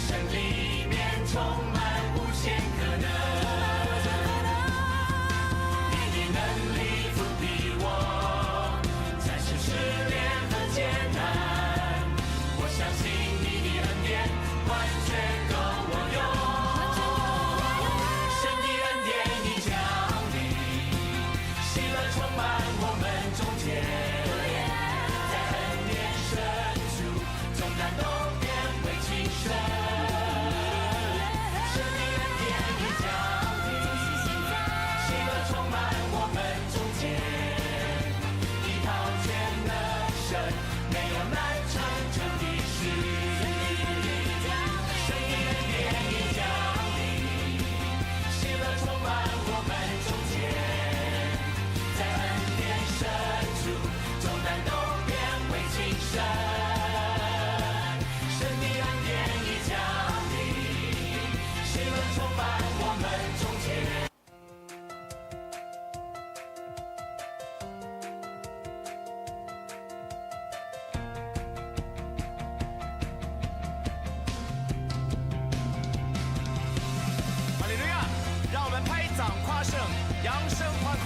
神裡面充滿無限可能。你的能力覆庇我，戰勝試煉和艱難。我相信你的恩典完全夠我用。神的恩典已降臨，喜樂充滿我們中間，在恩典深處，重擔都變為輕省。神的恩典已降臨，喜樂充滿我們中間，依靠全能神，沒有難成就的事。神的恩典已降臨，喜樂充滿我們中間，在恩典深處，重擔都變為輕省。神的恩典已降臨，喜樂充滿我們中間。哈利路亞！讓我們拍掌誇勝，揚聲歡呼，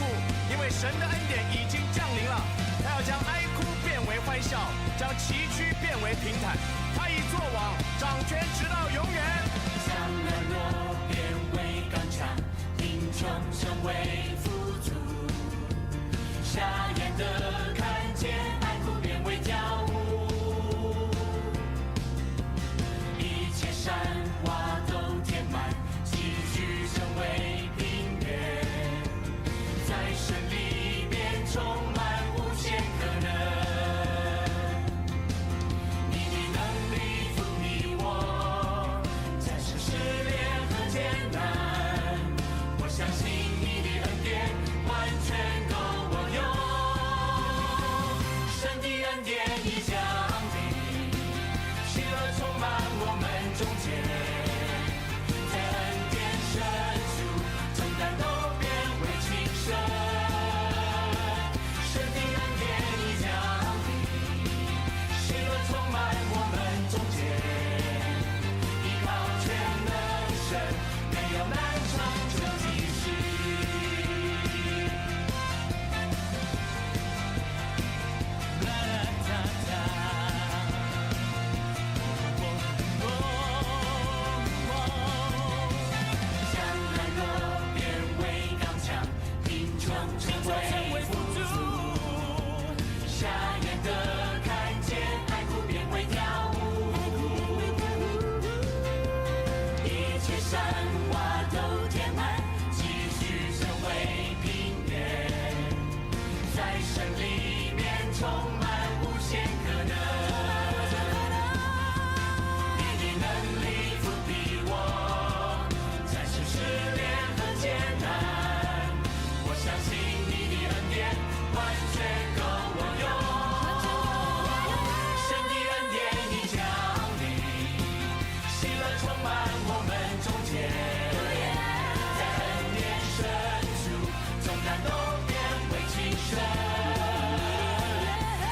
因為神的恩典已經降臨了。他要將哀哭變為歡笑，將崎嶇變為平坦。他已作王，掌權直到永遠。將軟弱變為剛強，貧窮成為富足，瞎眼的看見，哀哭變為跳舞，一切山洼都填滿，崎嶇成為平原，在神裡面充滿無限可能。你的能力覆庇我，戰勝試煉和艱難。我相信你的恩典完全夠我用。神的恩典已降臨，喜樂充滿我們中間，在恩典深處，重擔都變為輕省。神的恩典已降臨，喜樂充滿我們中間，依靠全能神，沒有難成就的事。啦啦哒哒，哦哦將軟弱變為剛強，貧窮成為富足，瞎眼的看見，哀哭變為跳舞，一切山洼都填滿，崎嶇成為平原，在神裡面充滿無限可能。你的能力覆庇我，戰勝試煉和艱難。我相信你的恩典完全夠我用。神的恩典已降臨，喜樂充滿我們中間，在恩典深處，重擔都變為輕省。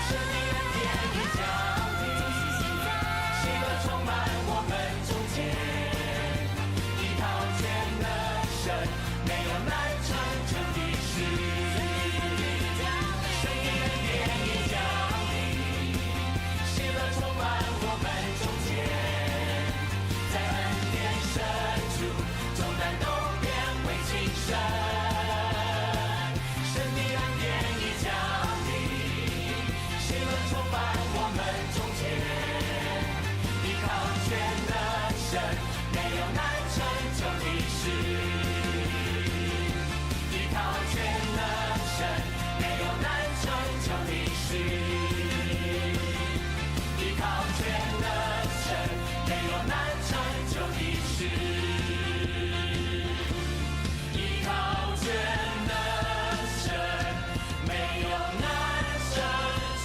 神的恩典已降臨，喜樂充滿我們中間，依靠全能神，沒有難成就的事。神的恩典已降臨，喜樂充滿我們中間，在恩典深處，重擔都變為輕省。神的恩典已降臨，喜樂充滿我們中間，依靠全能神，沒有難成就的事。依靠全能神，沒有難成就的事。依靠全能神，沒有難成就的事。依靠全能神，沒有難成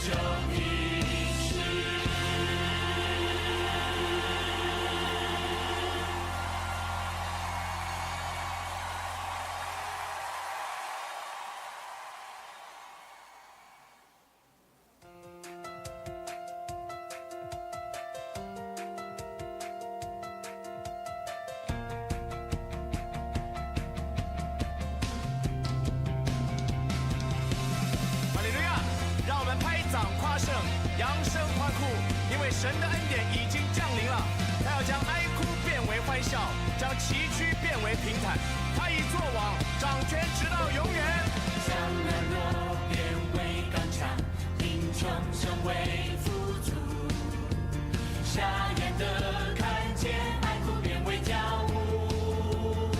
就的事。神的恩典已經降臨了，他要將哀哭變為歡笑，將崎嶇變為平坦。他已作王，掌權直到永遠。將軟弱變為剛強，貧窮成為富足，瞎眼的看見，哀哭變為跳舞，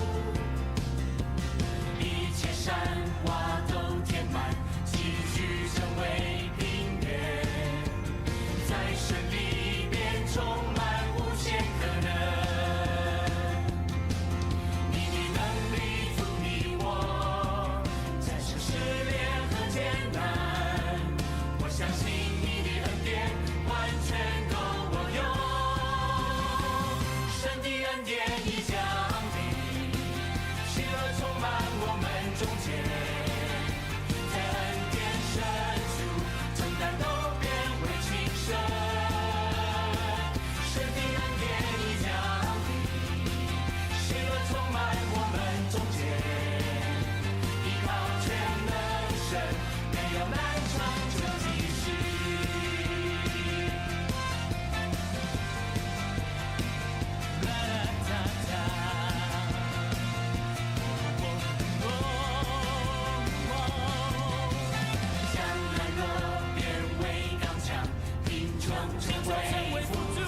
一切山窪都填滿，崎嶇成為平原，在神裡面充滿無限可能。你的能力覆庇我，戰勝試煉和艱難。我相信你的恩典完全夠我用。神的恩典已降臨，喜樂充滿我們中間，在恩典深處，重擔都變為輕省。神的恩典已降臨，喜樂充滿我們中間，依靠全能神，沒有難成就的事。啦啦哒哒，將軟弱變為剛強，貧窮成為富足，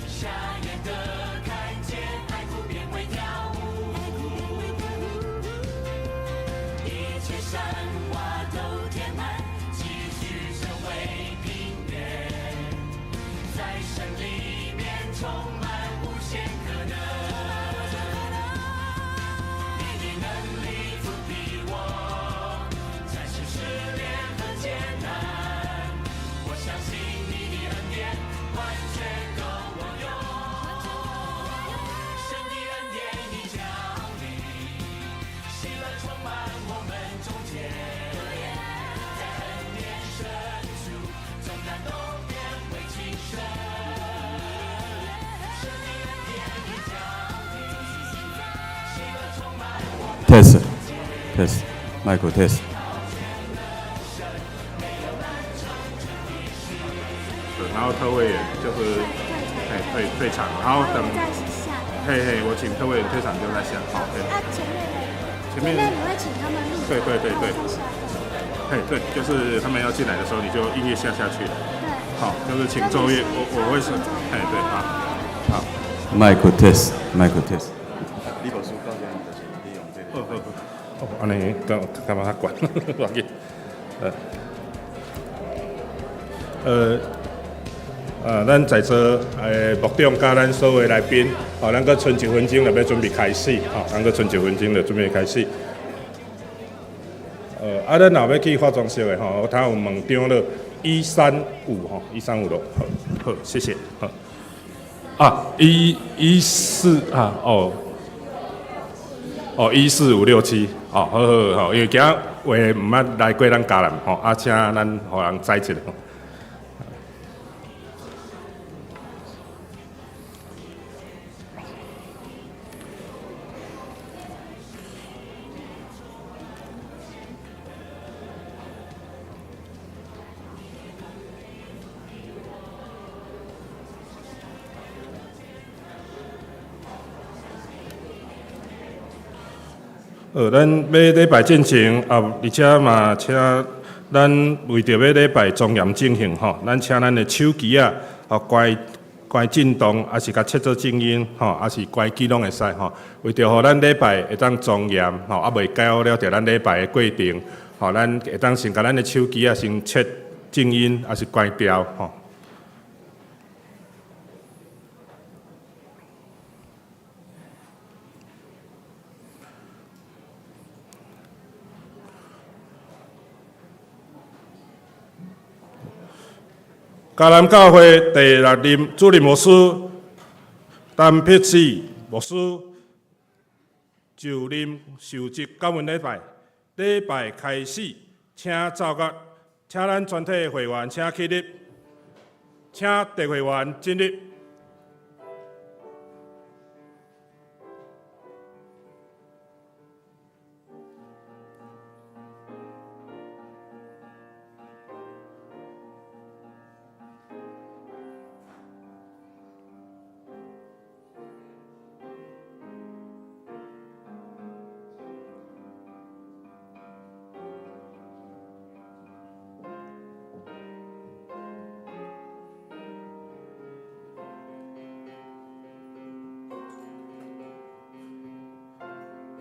瞎眼的看見，哀哭變為跳舞，一切山窪都填滿，崎嶇成為平原，在神裡面充滿無限可能。你的能力覆庇我，戰勝試煉和艱難。我相信你的恩典完全夠我用。神的恩典已降臨，喜樂充滿我們中間，在恩典深處，重擔都變為輕省。神的恩典已降臨，喜樂充滿我們。 Test test 麥克 test。對，然後特會員就是嘿退場，然後等，再下。嘿嘿，我請特會員退場就在下，好，對。啊，前面的，前面前面你會請他們入場，對對對對然後再下。嘿對，就是他們要進來的時候，你就音樂下下去。對。好，就是請奏樂，我會是，嘿對，好，好。麥克 test 麥克 test。你無輸到這就是你用這個。好好好，哦，按呢感感覺較懸，無要緊。咱在座牧長佮咱所有來賓，哦，咱閣賰一分鐘就欲準備開始，吼，咱閣賰一分鐘就準備開始。啊，咱若欲去化妝室的吼，我頭有問長老135吼，135咯，好，好，謝謝，好。啊，114啊，哦，哦，14567，哦，好好好，因為今仔話毋捌來過咱嘉南吼，啊，請咱予人知一下。咱欲禮拜進前，啊，而且嘛，請咱為著欲禮拜莊嚴進行吼，咱請咱的手機仔，哦，關關震動，抑是共設做靜音，吼，抑是關機攏會使吼。為著予咱禮拜會當莊嚴，吼，啊，袂干擾著咱禮拜的過程，吼，咱會當先共咱的手機仔先設靜音，抑是關掉，吼。嘉南教會第六任主任牧師陳碧賜牧師就任受職感恩禮拜，禮拜開始，請奏樂，請咱全體會員請起立，請特會員起立。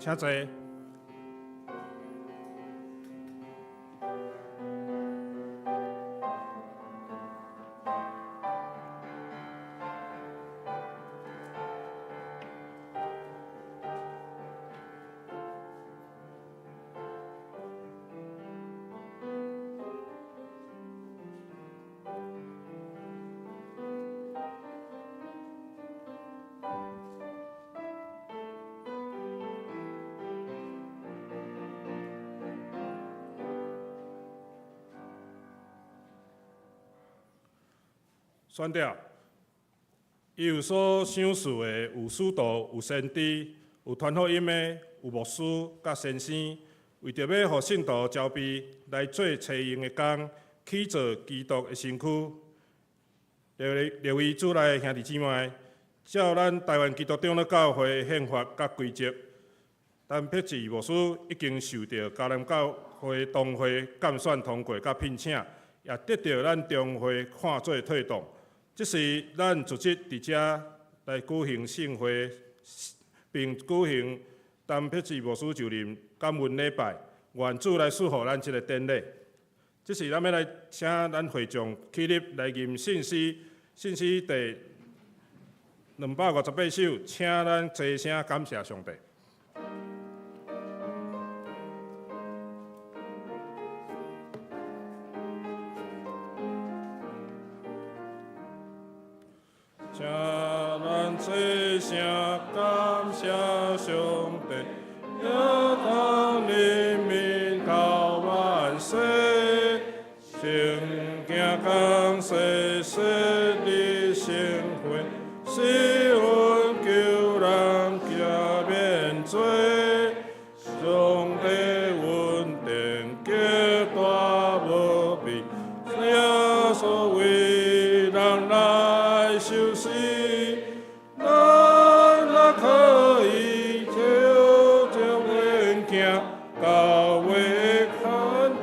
請坐。宣掉，伊有所賞賜的，有使徒，有先知，有傳福音的，有牧師佮先生，為著欲予聖徒招備來做齊用的工，起造基督的身軀。列位主內兄弟姊妹，照咱台灣基督長老教會的憲法佮規則，陳碧志牧師已經受著迦南教會同會監選通過佮聘請，也得著咱中會看做退黨。這是咱組織佇遮來舉行聖會，並舉行陳碧志牧師就任感恩禮拜，願主來賜福咱這个典禮。這時咱欲來請咱會眾起立來吟聖詩，聖詩第258首，請咱齊聲感謝上帝。請咱齊聲感謝上帝，仰望人民到萬世，聖經講說設立聖會，是阮救人減免罪，上帝恩典極大無比，耶穌為人來受死，咱若可以照著遠行，到尾肯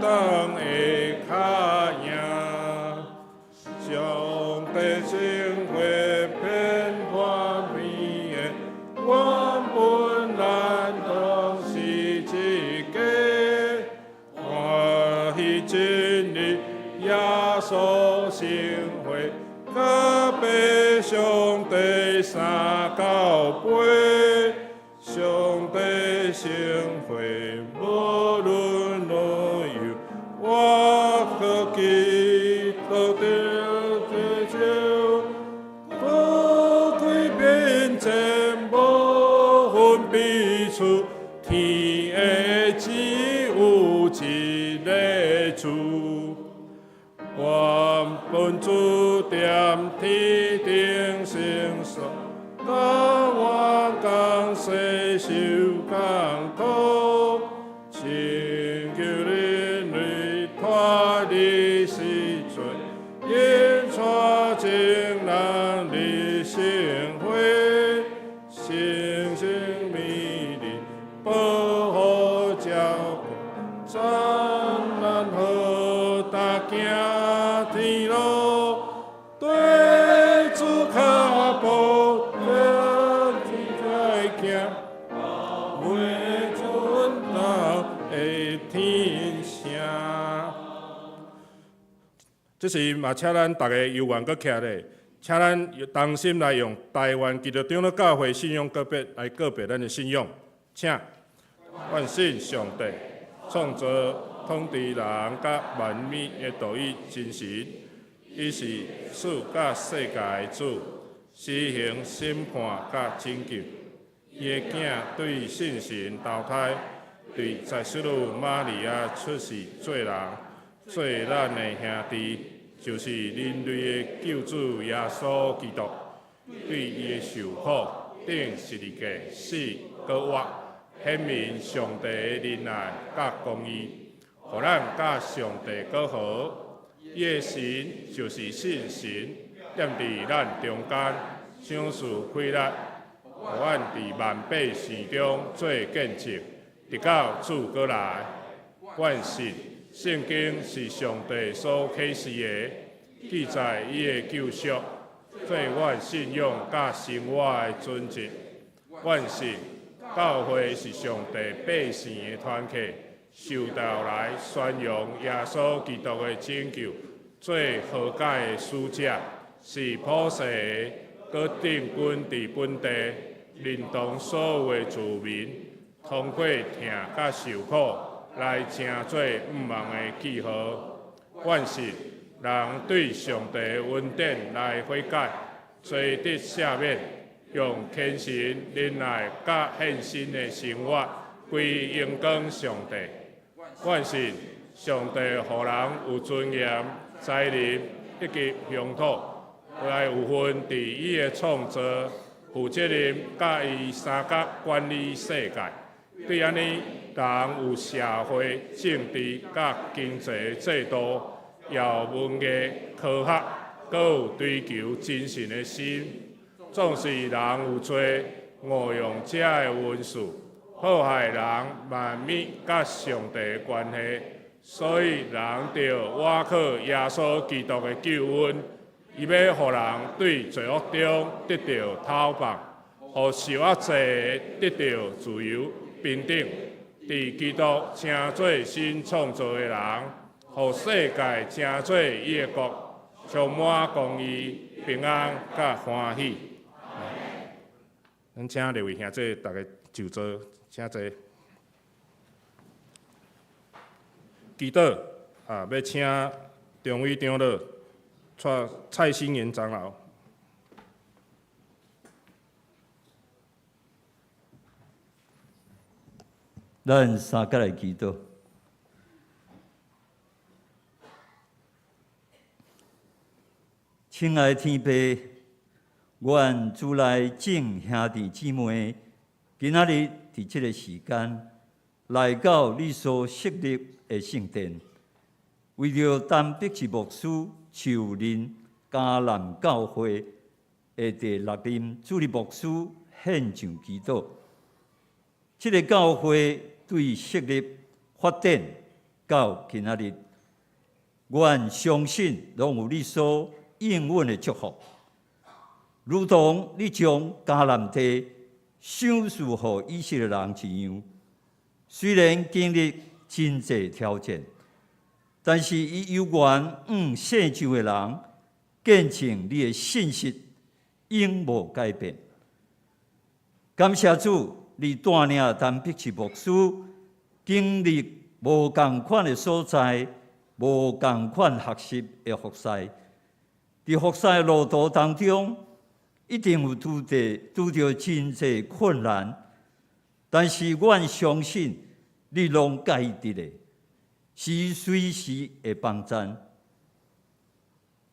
當會較贏。上帝聖會變化變的，原本咱攏是一家，歡喜進入耶穌聖會，佮爸上帝三交杯，上帝聖會無論老幼，我靠基督得救，高貴貧賤無分彼此，天下只有一个主。原本主踮天頂聖所，甘願降世受艱苦，拯救人類脫離死罪，引帶眾人入聖會，聖聖美麗保護照顧，讚咱好搭行天路，對主跤步對來行，袂轉頭的天城。這時嘛，請咱逐家有緣閣徛咧，請咱同心來用台灣基督長老教會信仰告白來告白咱的信仰。請，願信上帝，創造統治人佮萬物的獨一真神，伊是賜佮世界的主，施行審判佮拯救。伊的囝對聖神投胎，對在施女瑪利亞出世做人，做咱的兄弟，就是人類的救主耶穌基督。對伊的受苦、釘十字架、死、閣活，顯明上帝的仁愛佮公義，予咱佮上帝和好。伊的神就是聖神，踮佇咱中間，賞賜喜樂，予阮佇萬百姓中做見證，直到主閣來。阮信聖經是上帝所啟示的，記載伊的救贖，做阮信仰佮生活的準則。阮信教會是上帝百姓的團體，受召來宣揚耶穌基督的拯救，做和解的使者，是普世的，閣定根佇本地，連同所有的住民，通過疼佮受苦來成做向望的記號。願神人對上帝的恩典來悔改，罪得赦免，用虔誠、忍耐佮獻身的生活，歸榮光上帝。願神上帝予人有尊嚴、才能以及鄉土，來有份佇伊的創造、負責任，佮伊相佮管理世界。對按呢，人有社會、政治佮經濟制度，也有文藝、科學，閣有追求精神的心。縱使人有罪，誤用這个恩賜，破壞人萬物佮上帝的關係，所以人著倚靠耶穌基督的救恩，伊欲予人對罪惡中得著釋放，予受壓制的得著自由平等。佇基督成做新創造的人，予世界成做伊的國，充滿公義、平安佮歡喜。咱請列位兄弟逐家就座，請坐。祈禱啊，欲請中委長老蔡蔡新元長老。咱三佮來祈禱。親愛的天父，願主內眾兄弟姊妹，今仔日佇這个時間來到你所設立的聖殿，為著陳碧池牧師就任迦南教會的第六任主任牧師獻上祈禱。這个教會對設立發展到今仔日，阮相信攏有你所應允的祝福，如同你將迦南地賞賜予以色列人一樣。雖然經歷真濟挑戰，但是伊猶原向世上的人見證你的信實永無改變。感謝主，你帶領陳碧池牧師經歷無仝款的所在，無仝款學習的服事。佇服事的路途當中，一定有拄著真濟困難，但是阮相信你攏佮伊佇咧，是隨時會幫贊。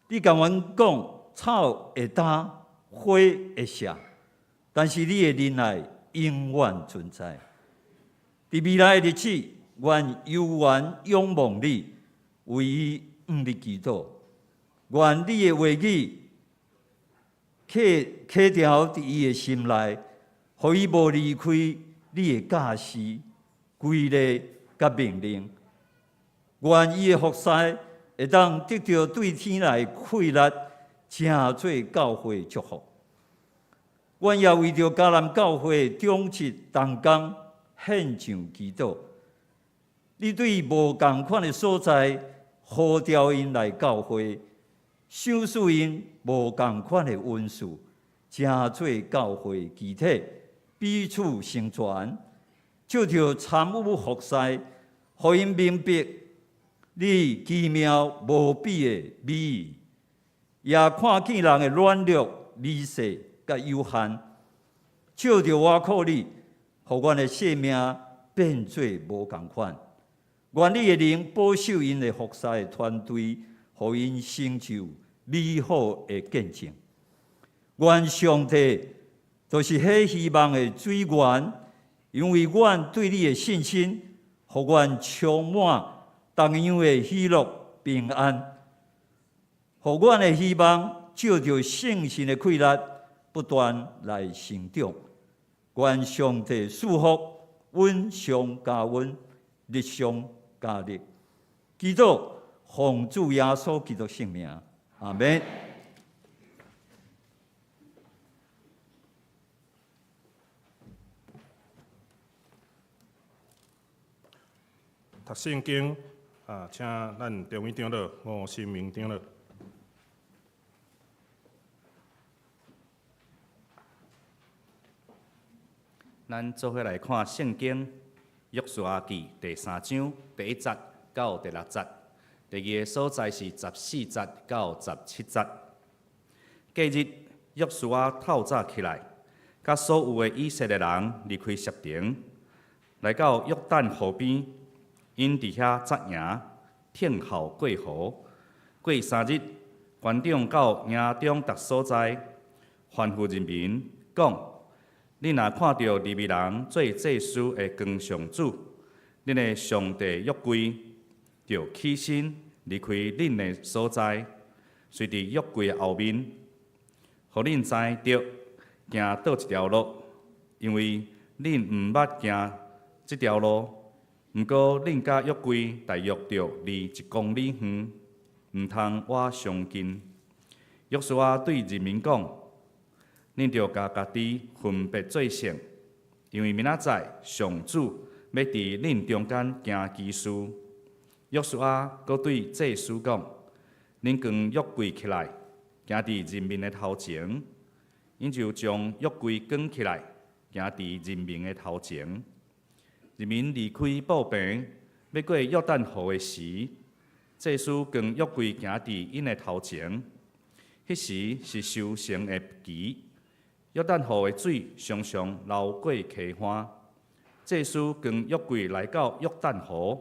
你共阮講，草會焦，花會謝，但是你的仁愛永遠存在。佇未來的日子，阮猶原仰望你，為伊向你祈禱。願你的話語刻刻牢佇伊的心內，予伊無離開你的教示、規例佮命令。願伊的服事會當得著對天來的氣力，成做教會祝福。阮也為著迦南教會長執同工獻上祈禱。你對無仝款的所在呼召𪜶來教會，賞賜𪜶無仝款的恩賜，成做教會肢體，彼此成全。藉著參與服事，予𪜶明白你奇妙無比的美意，也看見人的軟弱、微細佮有限。藉著倚靠你，予阮的生命變做無仝款。願你的靈保守𪜶的服事的團隊，予𪜶成就美好的見證。願上帝就是彼希望的水源，因為阮對你的信心，予阮充滿同樣的喜樂平安，予阮的希望藉著聖神的氣力不斷來成長。願上帝賜福，恩上加恩，力上加力。祈禱奉主耶穌基督聖名，阿們。讀聖經啊，請咱中醫長老吳新明長老。咱做伙來看聖經約書亞記第三章第一節到第六節，第二個所在是14節到17節。隔日，約書亞透早起來，佮所有的以色列人離開實亭，來到約旦河邊，𪜶佇遐紮營，等候過河。過3日，官長到營中逐所在，吩咐人民講：恁若看著利未人做祭司的扛上主，恁的上帝約櫃，著起身離開恁的所在，隨佇約櫃後面，予恁知著行佗一條路，因為恁毋捌行這條路。毋過恁佮約櫃大約著離一公里遠，毋通倚傷近。約書亞對人民講：恁著共家己分別做聖，因為明仔載上主欲佇恁中間行奇事。約書亞閣對祭司講：恁扛約櫃起來，行佇人民的頭前。𪜶就將約櫃扛起來，行佇人民的頭前。人民離開布棚，欲過約旦河的時，祭司扛約櫃行佇𪜶的頭前。彼時是收成的期，約旦河的水常常流過溪岸。祭司扛約櫃來到約旦河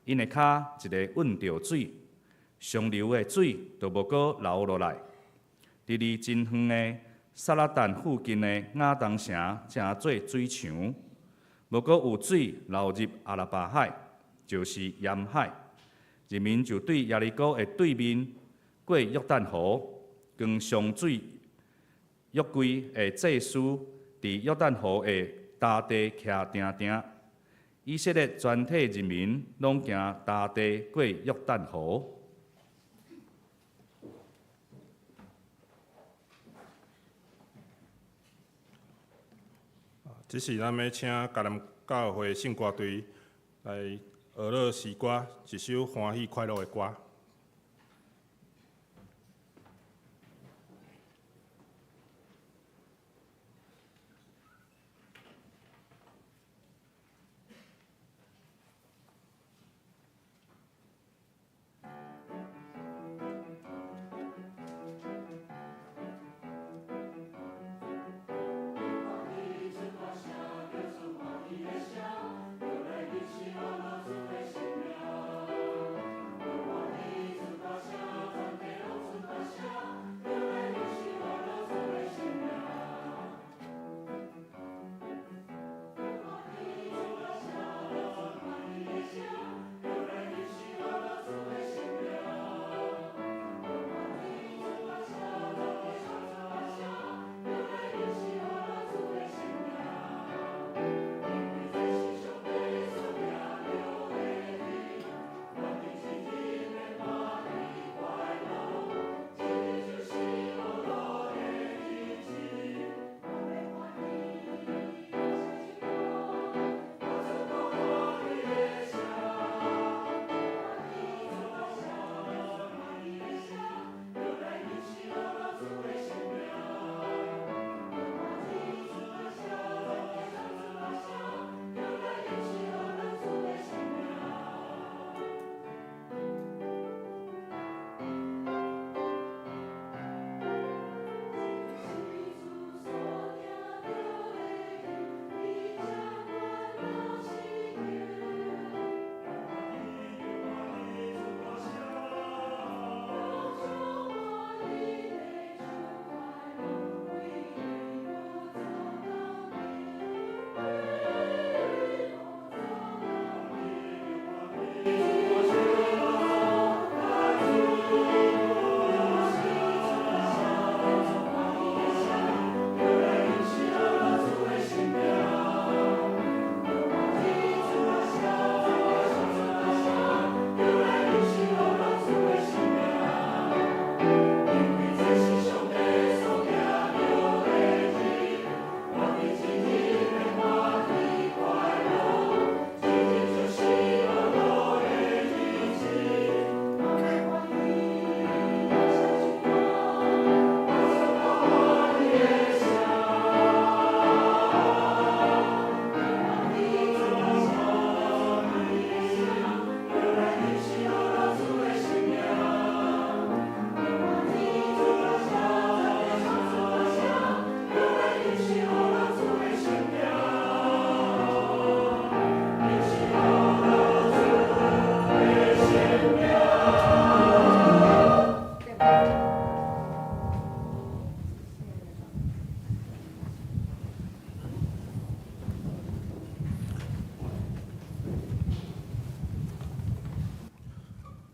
，𪜶的跤一个穩著水，上流的水就無閣流落來。佇離真遠的撒勒但附近的亞當城，成做水牆，無閣有水流入阿拉巴海，就是鹽海。人民就對耶利哥的對面過約旦河，扛上主約櫃的祭司佇約旦河的乾地徛定定。以色列全體人民攏行乾地過約旦河。這時咱欲請迦南教會聖歌隊來學樂詩歌，一首歡喜快樂的歌。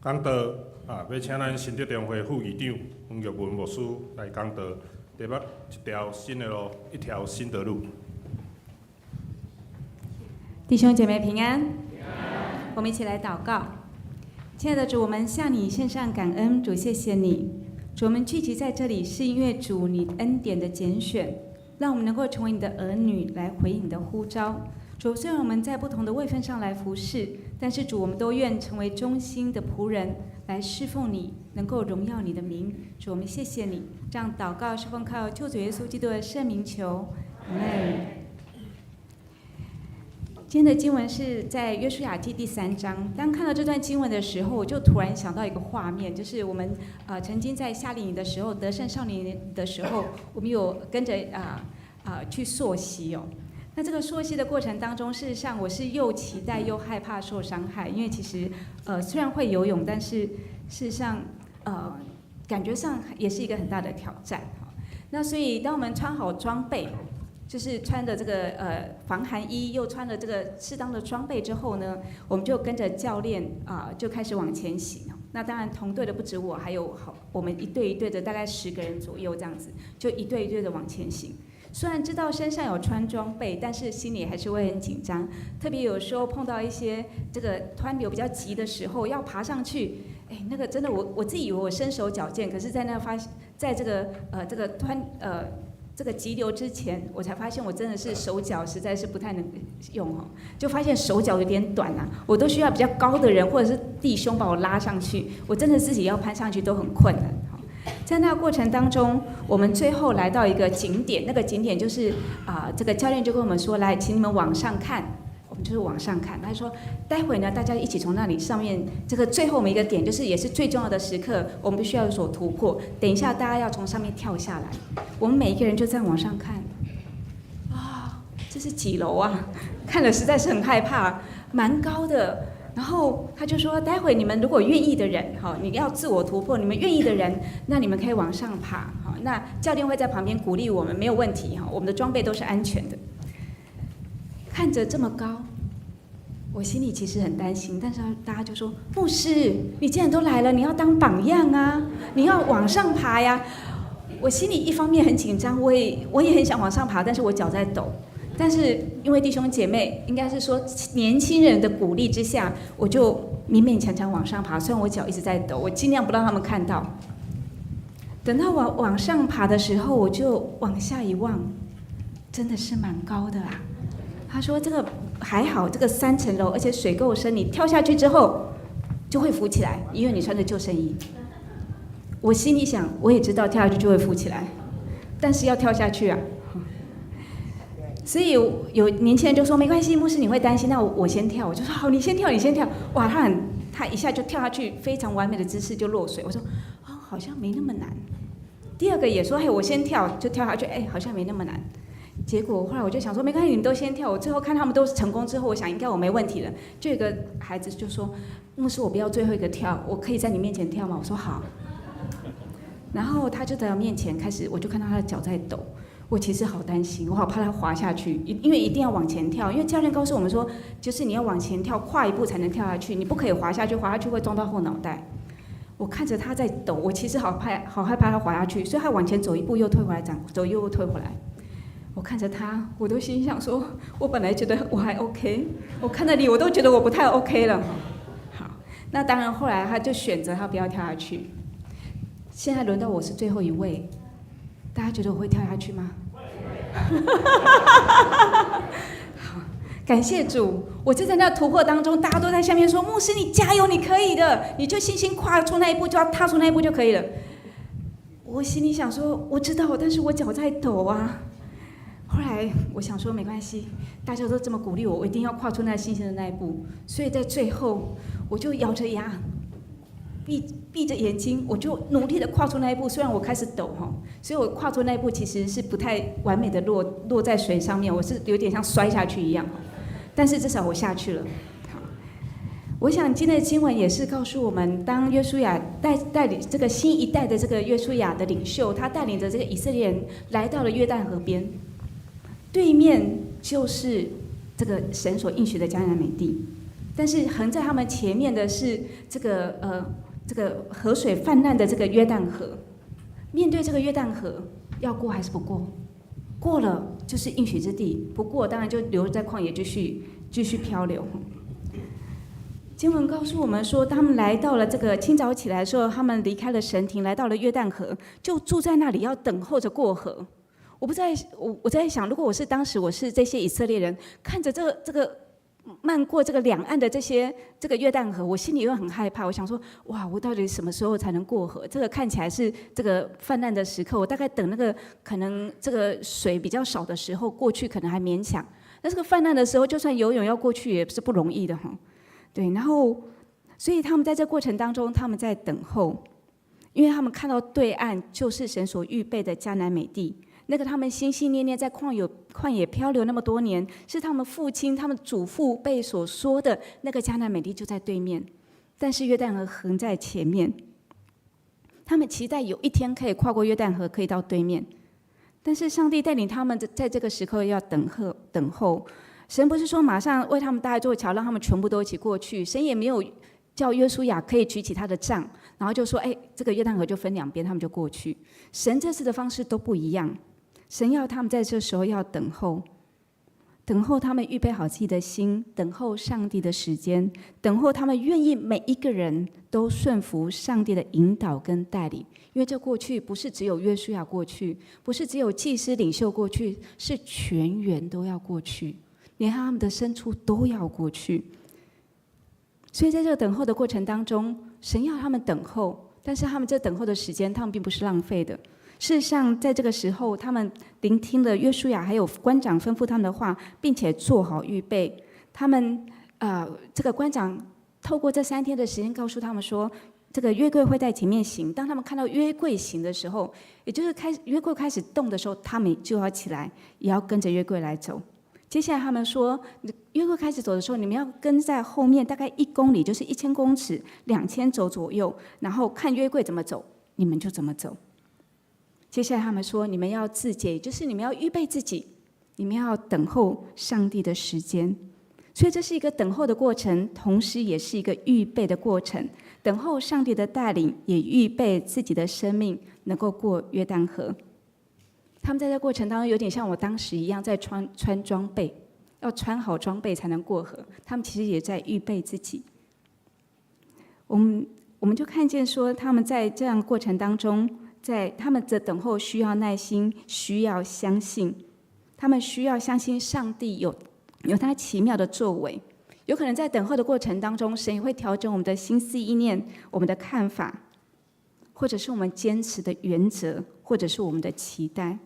講道啊，欲請咱新德中會副議長黃玉文牧師來講道，題目一條新的路，一條新的路。弟兄姐妹平安，我們一起來禱告。親愛的主，我們向你獻上感恩，主謝謝你。主，我們聚集在這裡，是因為主你恩典的揀選，讓我們能夠成為你的兒女，來回應你的呼召。主，雖然我們在不同的位份上來服侍，但是主，我們都願成為忠心的僕人，來侍奉你，能夠榮耀你的名。主，我們謝謝你。這樣禱告是奉靠救主耶穌基督的聖名求，阿們。今天的經文是在約書亞記第三章。當看到這段經文的時候，我就突然想到一個畫面，就是我們曾經在夏令營的時候，得勝少年的時候，我們有跟着去溯溪哦。那這個溯溪的過程當中，事實上我是又期待又害怕受傷害，因為其實雖然會游泳，但是事實上感覺上也是一個很大的挑戰。那所以當我們穿好裝備，就是穿的這個防寒衣，又穿了這個適當的裝備之後呢，我們就跟着教練啊，就開始往前行。那當然同隊的不止我，還有好我們一隊一隊的，大概10個人左右這樣子，就一隊一隊的往前行。雖然知道身上有穿裝備，但是心裡還是會很緊張。特別有時候碰到一些這個湍流比較急的時候，要爬上去，哎，那個真的我自己以為我身手矯健，可是在那發在這個湍這個急流之前，我才發現我真的是手腳實在是不太能用哦，就發現手腳有點短啊，我都需要比較高的人或者是弟兄把我拉上去，我真的自己要攀上去都很困難。在那個過程當中，我們最後來到一個景點，那個景點就是啊，這個教練就跟我們說：“來，請你們往上看。”我們就是往上看。他說：“待會呢，大家一起從那裡上面，這個最後我們一個點，就是也是最重要的時刻，我們必須要有所突破。等一下，大家要從上面跳下來。我們每一個人就這樣往上看，啊，這是幾樓啊？看了實在是很害怕，蠻高的。”然後他就說：“待會你們如果願意的人，哈，你要自我突破，你們願意的人，那你們可以往上爬，好，那教練會在旁邊鼓勵我們，沒有問題，哈，我們的裝備都是安全的。”看着這麼高，我心裡其實很擔心，但是大家就說：“牧師，你既然都來了，你要當榜樣啊，你要往上爬呀。”我心裡一方面很緊張，我也很想往上爬，但是我腳在抖。但是因為弟兄姐妹，應該是說年輕人的鼓勵之下，我就勉勉強強往上爬。雖然我腳一直在抖，我盡量不讓他們看到。等到我往上爬的時候，我就往下一望，真的是蠻高的啊。他說：“這個還好，這個3層樓，而且水夠深，你跳下去之後就會浮起來，因為你穿着救生衣。”我心裡想，我也知道跳下去就會浮起來，但是要跳下去啊。所以有年輕人就說沒關係，牧師你會擔心，那我先跳。我就說好，你先跳，你先跳。哇，他一下就跳下去，非常完美的姿勢就落水。我說哦，好像沒那麼難。第二個也說，嘿，我先跳，就跳下去，哎，好像沒那麼難。結果後來我就想說，沒關係，你們都先跳。我最後看他們都成功之後，我想應該我沒問題了。就有個孩子就說，牧師，我不要最後一個跳，我可以在你面前跳嗎？我說好。然後他就在我面前開始，我就看到他的腳在抖。我其實好擔心，我好怕他滑下去，因為一定要往前跳，因為教練告訴我們說，就是你要往前跳，跨一步才能跳下去，你不可以滑下去，滑下去會撞到後腦袋。我看着他在抖，我其實好怕，好害怕他滑下去，所以他往前走一步又退回來，走又退回來。我看着他，我都心想說，我本來覺得我還 OK，我看到你，我都覺得我不太 OK 了。好，那當然後來他就選擇他不要跳下去。現在輪到我是最後一位，大家覺得我會跳下去嗎？好，感謝主，我就在那突破當中，大家都在下面說：“牧師，你加油，你可以的，你就信心跨出那一步，就要踏出那一步就可以了。”我心裡想說：“我知道，但是我腳在抖啊。”後來我想說沒關係，大家都這麼鼓勵我，我一定要跨出那信心的那一步。所以在最後，我就咬着牙，閉着眼睛，我就努力的跨出那一步。雖然我開始抖哈，所以我跨出那一步其實是不太完美的落在水上面，我是有點像摔下去一樣。但是至少我下去了。好，我想今天的經文也是告訴我們，當約書亞帶領這個新一代的這個約書亞的領袖，他帶領着這個以色列人來到了約旦河邊，對面就是這個神所應許的迦南美地，但是橫在他們前面的是這個。這個河水泛濫的這個約旦河。面對這個約旦河，要過還是不過？過了就是應許之地，不過當然就留在曠野繼續漂流。經文告訴我們說，他們來到了這個清早起來的時候，他們離開了神亭，來到了約旦河，就住在那裡，要等候着過河。我不在，我在想，如果我是當時我是這些以色列人，看着這個漫過這個兩岸的這個約旦河，我心裡又很害怕。我想說，哇，我到底什麼時候才能過河？這個看起來是這個泛濫的時刻，我大概等那個可能這個水比較少的時候過去，可能還勉強。那這個泛濫的時候，就算游泳要過去也是不容易的哈。對，然後所以他們在這過程當中，他們在等候，因為他們看到對岸就是神所預備的迦南美地。那個他們心心念念在曠野漂流那麼多年，是他們父親、他們祖父輩所說的那個迦南美地就在對面，但是約旦河橫在前面。他們期待有一天可以跨過約旦河，可以到對面。但是上帝帶領他們在這個時刻要等候，等候。神不是說馬上為他們搭一座橋，讓他們全部都一起過去。神也沒有叫約書亞可以舉起他的杖，然後就說：“哎，這個約旦河就分兩邊，他們就過去。”神這次的方式都不一樣。神要他們在這時候要等候，等候他們預備好自己的心，等候上帝的時間，等候他們願意每一個人都順服上帝的引導跟帶領。因為這過去不是只有約書亞過去，不是只有祭司領袖過去，是全員都要過去，連他們的牲畜都要過去。所以在這個等候的過程當中，神要他們等候，但是他們這等候的時間，他們並不是浪費的。事實上，在這個時候，他們聆聽了約書亞還有官長吩咐他們的話，並且做好預備。他們這個官長透過這3天的時間，告訴他們說，這個約櫃會在前面行。當他們看到約櫃行的時候，也就是約櫃開始動的時候，他們就要起來，也要跟着約櫃來走。接下來他們說，約櫃開始走的時候，你們要跟在後面，大概1公里，就是1000公尺，2000肘左右，然後看約櫃怎麼走，你們就怎麼走。接下來他們說，你們要自潔，就是你們要預備自己，你們要等候上帝的時間。所以這是一個等候的過程，同時也是一個預備的過程。等候上帝的帶領，也預備自己的生命能夠過約旦河。他們在這過程當中，有點像我當時一樣，在穿裝備，要穿好裝備才能過河。他們其實也在預備自己。我們就看見說，他們在這樣過程當中，在他們的等候需要耐心，需要相信，他們需要相信上帝有他奇妙的作為。有可能在等候的過程當中，神也會調整我們的心思意念、我們的看法，或者是我們堅持的原則，或者是我們的期待。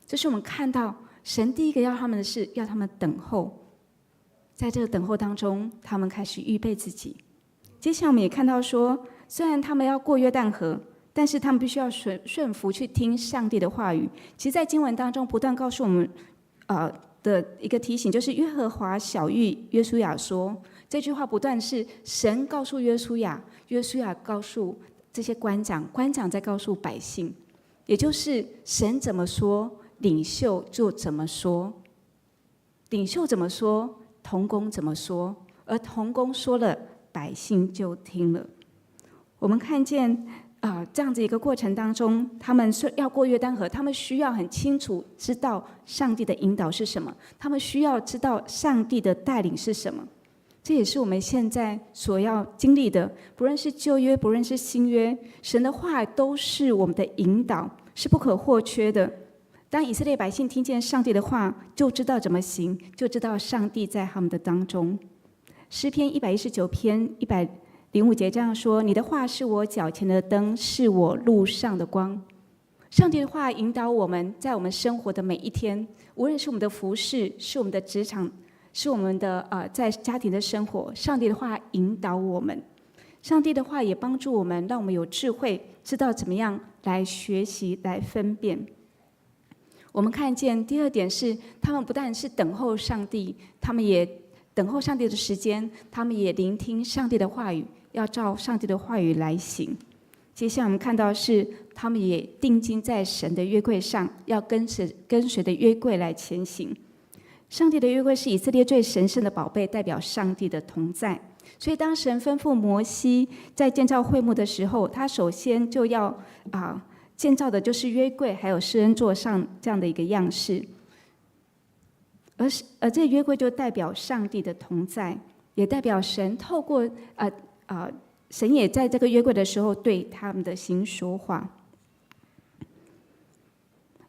這是我們看到神第一個要他們的是要他們等候，在這個等候當中，他們開始預備自己。接下來我們也看到說，雖然他們要過約旦河，但是他們必須要順服去聽上帝的話語。其實，在經文當中不斷告訴我們，的一個提醒，就是耶和華曉諭約書亞說，這句話不斷是神告訴約書亞，約書亞告訴這些官長，官長再告訴百姓，也就是神怎麼說，領袖就怎麼說，領袖怎麼說，同工怎麼說，而同工說了，百姓就聽了。我們看見啊，這樣子一個過程當中，他們是要過約旦河，他們需要很清楚知道上帝的引導是什麼，他們需要知道上帝的帶領是什麼。這也是我們現在所要經歷的，不論是舊約，不論是新約，神的話都是我們的引導，是不可或缺的。當以色列百姓聽見上帝的話，就知道怎麼行，就知道上帝在他們的當中。詩篇119篇105節這樣說：“你的話是我腳前的燈，是我路上的光。”上帝的話引導我們在我們生活的每一天，無論是我們的服事，是我們的職場，是我們的在家庭的生活，上帝的話引導我們。上帝的話也幫助我們，讓我們有智慧，知道怎麼樣來學習、來分辨。我們看見第二點是，他們不但是等候上帝，他們也等候上帝的時間，他們也聆聽上帝的話語，要照上帝的話語來行。接下來我們看到是，他們也定睛在神的約櫃上，要跟隨的約櫃來前行。上帝的約櫃是以色列最神聖的寶貝，代表上帝的同在。所以，當神吩咐摩西在建造會幕的時候，他首先就要建造的就是約櫃，還有施恩座上這樣的一個樣式。而這個約櫃就代表上帝的同在，也代表神透過神也在這個約櫃的時候對他們的心說話。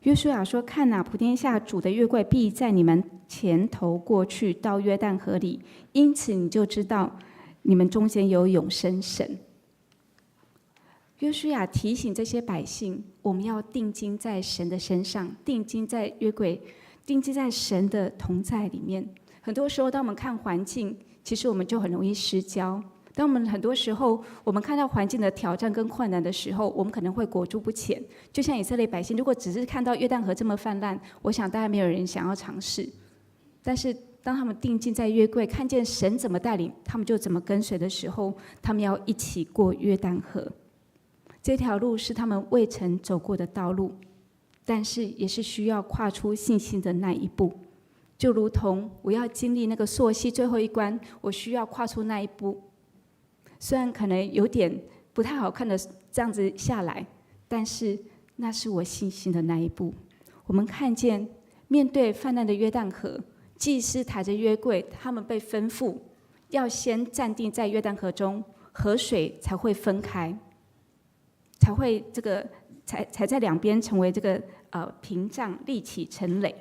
約書亞說：“看哪，普天下主的約櫃必在你們前頭過去，到約旦河裡，因此你就知道你們中間有永生神。”約書亞提醒這些百姓：我們要定睛在神的身上，定睛在約櫃，定睛在神的同在裡面。很多時候，當我們看環境，其實我們就很容易失焦。當我們很多時候，我們看到環境的挑戰跟困難的時候，我們可能會裹足不前。就像以色列百姓，如果只是看到約旦河這麼泛濫，我想大概沒有人想要嘗試。但是當他們定睛在約櫃，看見神怎麼帶領，他們就怎麼跟隨的時候，他們要一起過約旦河。這條路是他們未曾走過的道路，但是也是需要跨出信心的那一步。就如同我要經歷那個溯溪最後一關，我需要跨出那一步。雖然可能有點不太好看的這樣子下來，但是那是我信心的那一步。我們看見面對泛濫的約旦河，祭司抬着約櫃，他們被吩咐要先站定在約旦河中，河水才會分開，才會這個才在兩邊成為這個屏障，立起成壘。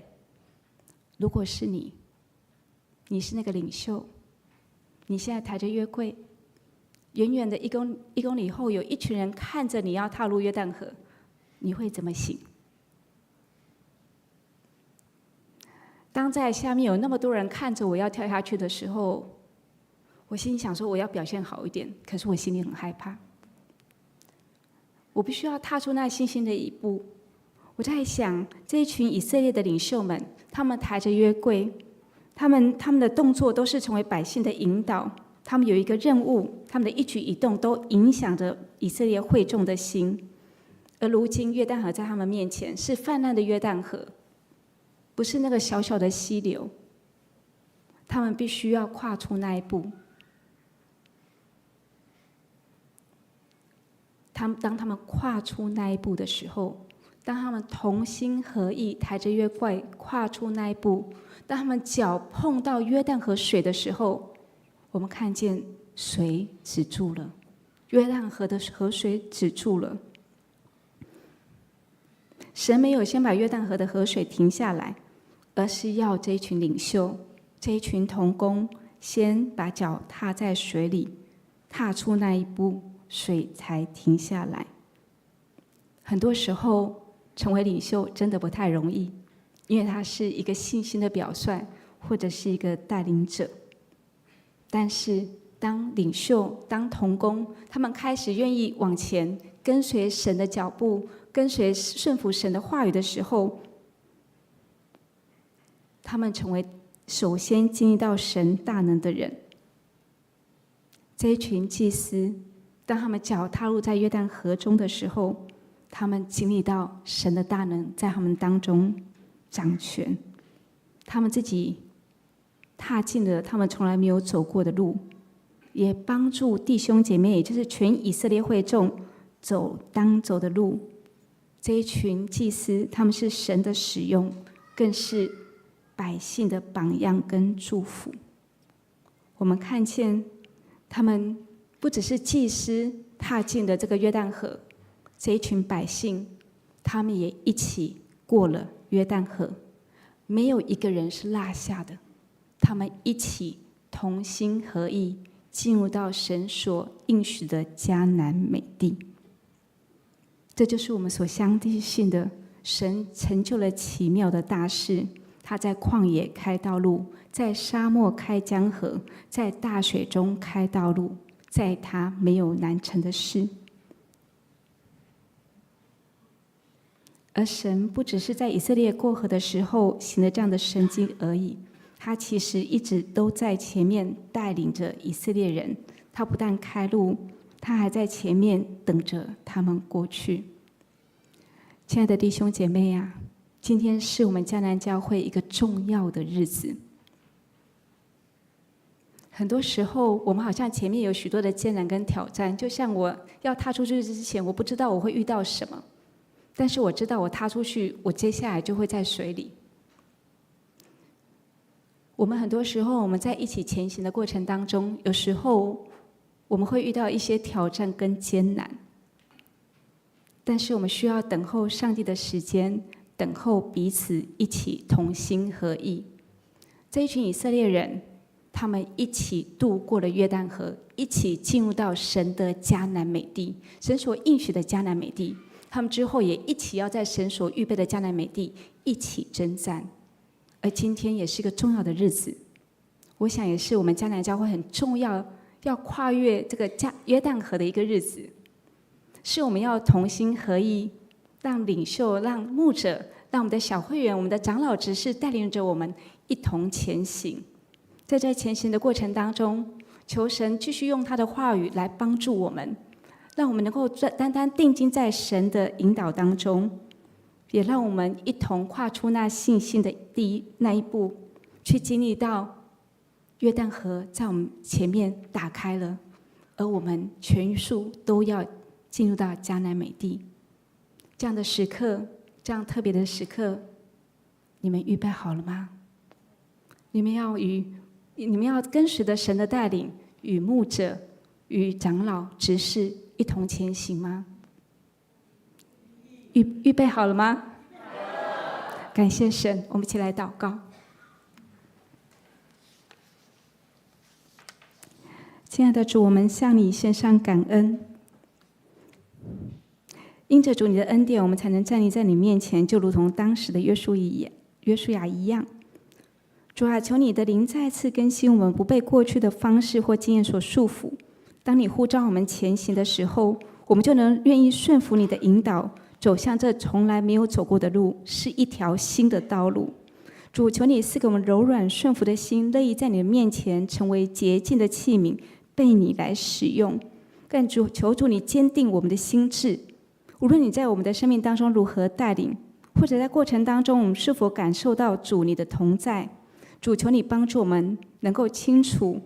如果是你，你是那個領袖，你現在抬着約櫃，遠遠的1公里後，有一群人看着你要踏入約旦河，你會怎麼行？當在下面有那麼多人看着我要跳下去的時候，我心裡想說我要表現好一點，可是我心裡很害怕。我必須要踏出那信心的一步。我在想，這一群以色列的領袖們，他們抬着約櫃，他們的動作都是成為百姓的引導。他們有一個任務，他們的一舉一動都影響着以色列會眾的心。而如今約旦河在他們面前是泛濫的約旦河，不是那個小小的溪流。他們必須要跨出那一步。當他們跨出那一步的時候，當他們同心合意抬着約櫃跨出那一步，當他們腳碰到約旦河水的時候，我們看見水止住了，約旦河的河水止住了。神沒有先把約旦河的河水停下來，而是要這一群領袖、這一群同工先把腳踏在水裡，踏出那一步，水才停下來。很多時候，成為領袖真的不太容易，因為他是一個信心的表率，或者是一個帶領者。但是，當領袖、當同工，他們開始願意往前跟隨神的腳步，跟隨順服神的話語的時候，他們成為首先經歷到神大能的人。這一群祭司，當他們腳踏入在約旦河中的時候，他們經歷到神的大能在他們當中掌權，他們自己踏進了他們從來沒有走過的路，也幫助弟兄姐妹，也就是全以色列會眾走當走的路。這一群祭司，他們是神的使用，更是百姓的榜樣跟祝福。我們看見他們不只是祭司踏進了這個約旦河，這一群百姓，他們也一起過了約旦河，沒有一個人是落下的。他們一起同心合意進入到神所應許的迦南美地。這就是我們所相信的，神成就了奇妙的大事。他在曠野開道路，在沙漠開江河，在大水中開道路，在他沒有難成的事。而神不只是在以色列過河的時候行了這樣的神蹟而已。他其實一直都在前面帶領着以色列人，他不但開路，他還在前面等着他們過去。親愛的弟兄姐妹呀，今天是我們迦南教會一個重要的日子。很多時候，我們好像前面有許多的艱難跟挑戰，就像我要踏出去之前，我不知道我會遇到什麼，但是我知道我踏出去，我接下來就會在水裡。我們很多時候，我們在一起前行的過程當中，有時候我們會遇到一些挑戰跟艱難，但是我們需要等候上帝的時間，等候彼此一起同心合意。這一群以色列人，他們一起渡過了約旦河，一起進入到神的迦南美地，神所應許的迦南美地。他們之後也一起要在神所預備的迦南美地一起征戰。而今天也是一個重要的日子，我想也是我們迦南教會很重要要跨越這個迦約旦河的一個日子，是我們要同心合意，讓領袖、讓牧者、讓我們的小會員、我們的長老執事帶領着我們一同前行。在這前行的過程當中，求神繼續用他的話語來幫助我們，讓我們能夠單單定睛在神的引導當中，也讓我們一同跨出那信心的第一那一步，去經歷到約旦河在我們前面打開了，而我們全數都要進入到迦南美地。這樣的時刻，這樣特別的時刻，你們預備好了嗎？你們要跟隨着神的帶領，與牧者、與長老、執事一同前行嗎？預備好了嗎？感謝神，我們一起來禱告。親愛的主，我們向你獻上感恩。因着主你的恩典，我們才能站立在你面前，就如同當時的約書亞一樣。主啊，求你的靈再次更新我們，不被過去的方式或經驗所束縛。當你呼召我們前行的時候，我們就能願意順服你的引導，走向這從來沒有走過的路，是一條新的道路。主，求你賜給我們柔軟順服的心，樂意在你的面前成為潔淨的器皿，被你來使用。更主，求主你堅定我們的心志，無論你在我們的生命當中如何帶領，或者在過程當中我們是否感受到主你的同在，主，求你幫助我們能夠清楚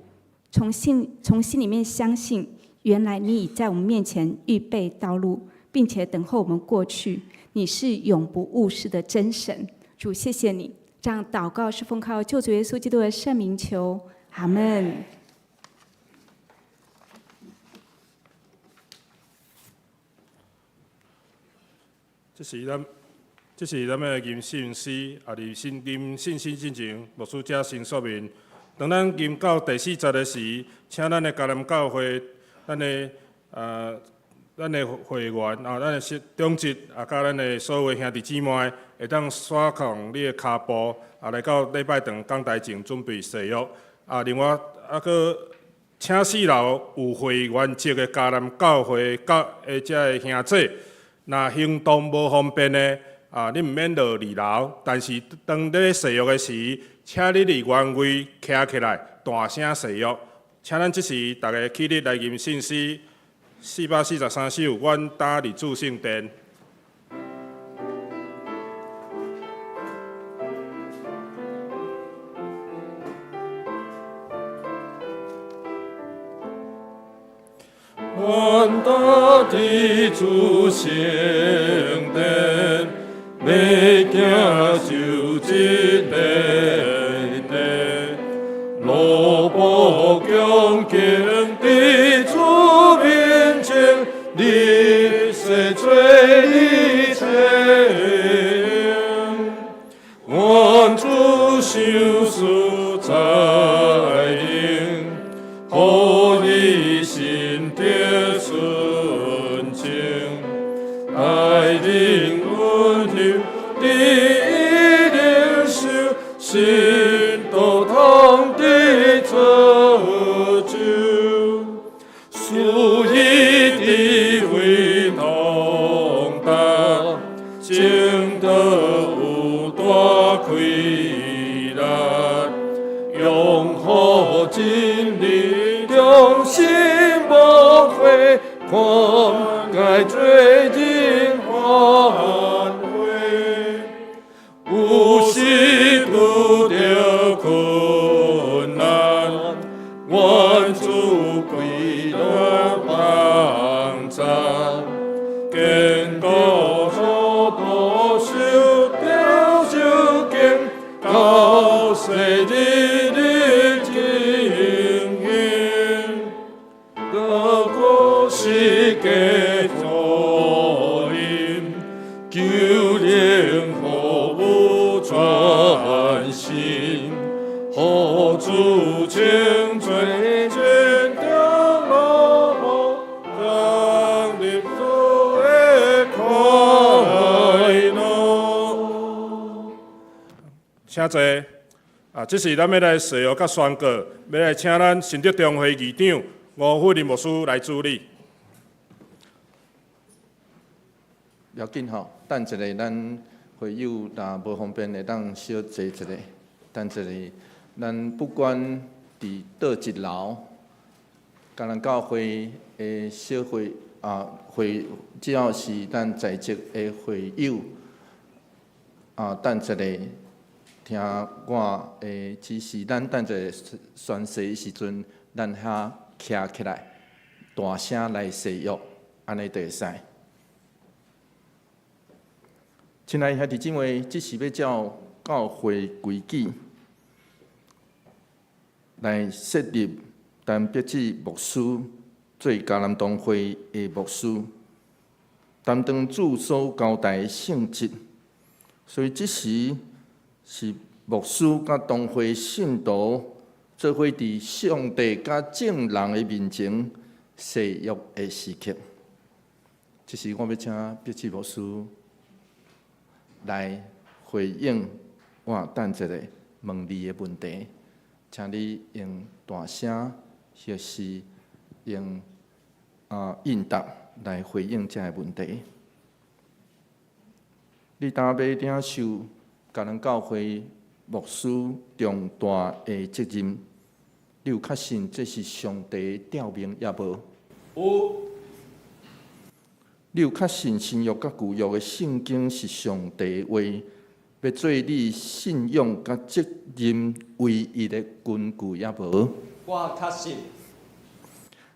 從心裡面相信，原來你已在我們面前預備道路，並且等候我們過去。你是永不誤事的真神。主，謝謝你。這樣禱告是奉靠救主耶穌基督的聖名求，阿門。這是咱的吟信詩，也佇信吟信心進前，牧師才先說明。當咱吟到第四節的時，請咱的迦南教會，咱的會員啊，咱的長執啊，佮咱的所有兄弟姊妹，會當徙控你的跤步啊，來到禮拜堂講台前準備誓約。啊，另外啊，閣請四樓有會員籍的迦南教會佮的遮个兄姊，若行動無方便的，啊，你毋免落二樓，但是當咧誓約的時，請你佇原位徛起來，大聲誓約。請咱這時逐家起立來吟信詩443首，阮擔佇主聖殿。阮擔佇主聖殿，欲行受這禮典，路步恭敬佇主面前，立誓做你妻。願主賞賜才能，予伊心得純淨，帶領溫柔佇伊靈修，信道通得造就，賜伊智慧通達，證道有大氣力，擁護真理，忠心無悔，看該做人歡會。有時拄著困難，願昔日的情形，閣閣是加福音，求靈服務全心，予主稱做全中樂將入主的快樂。請坐。啊，這時咱欲來誓約佮宣告，欲來請咱信德中會議長吳富林牧師來主禮。不要緊吼，等一下咱會友若無方便會當小坐一下，等一下咱不管佇佗一樓，嘉南教會的小會啊會，只要是咱在職的會友啊，等一下聽我的指示，咱等一下宣誓的時陣，咱遐徛起來，大聲來誓約，按呢就會使。親愛兄弟姊妹，這是欲照教會規矩來設立陳必志牧師做嘉南堂會的牧師，擔當主所交代的聖職，所以這時是牧師佮堂會信徒做伙佇上帝佮眾人的面前誓約的時刻。這時我欲請必志牧師來回應我等一下問你的問題，請你用大聲或是用應答來回應這个問題。你當欲領受嘉南教會牧師重大的責任，你有確信這是上帝調命抑無？有。你有確信新約佮舊約的聖經是上帝話，欲做你信仰佮責任唯一的根據抑無？我確信。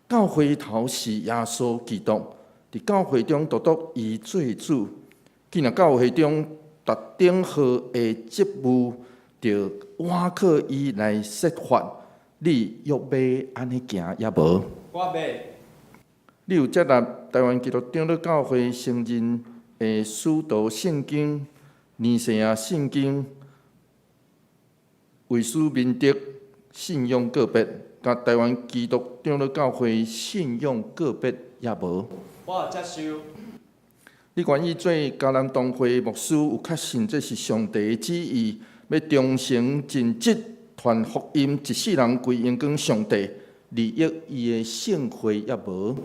教會頭是耶穌基督，佇教會中獨獨伊做主。既若教會中特頂號的職務，著倚靠伊來設法，你欲欲按呢行抑無？我欲。你有接納台灣基督長老教會承認的使徒聖經、尼西亞聖經、威斯敏特信仰告別，佮台灣基督長老教會信仰告別抑無？我接受。你願意做嘉南堂會牧師，有確信這是上帝的旨意，欲忠誠盡職傳福音，一世人歸榮光上帝，利益伊的聖會抑無？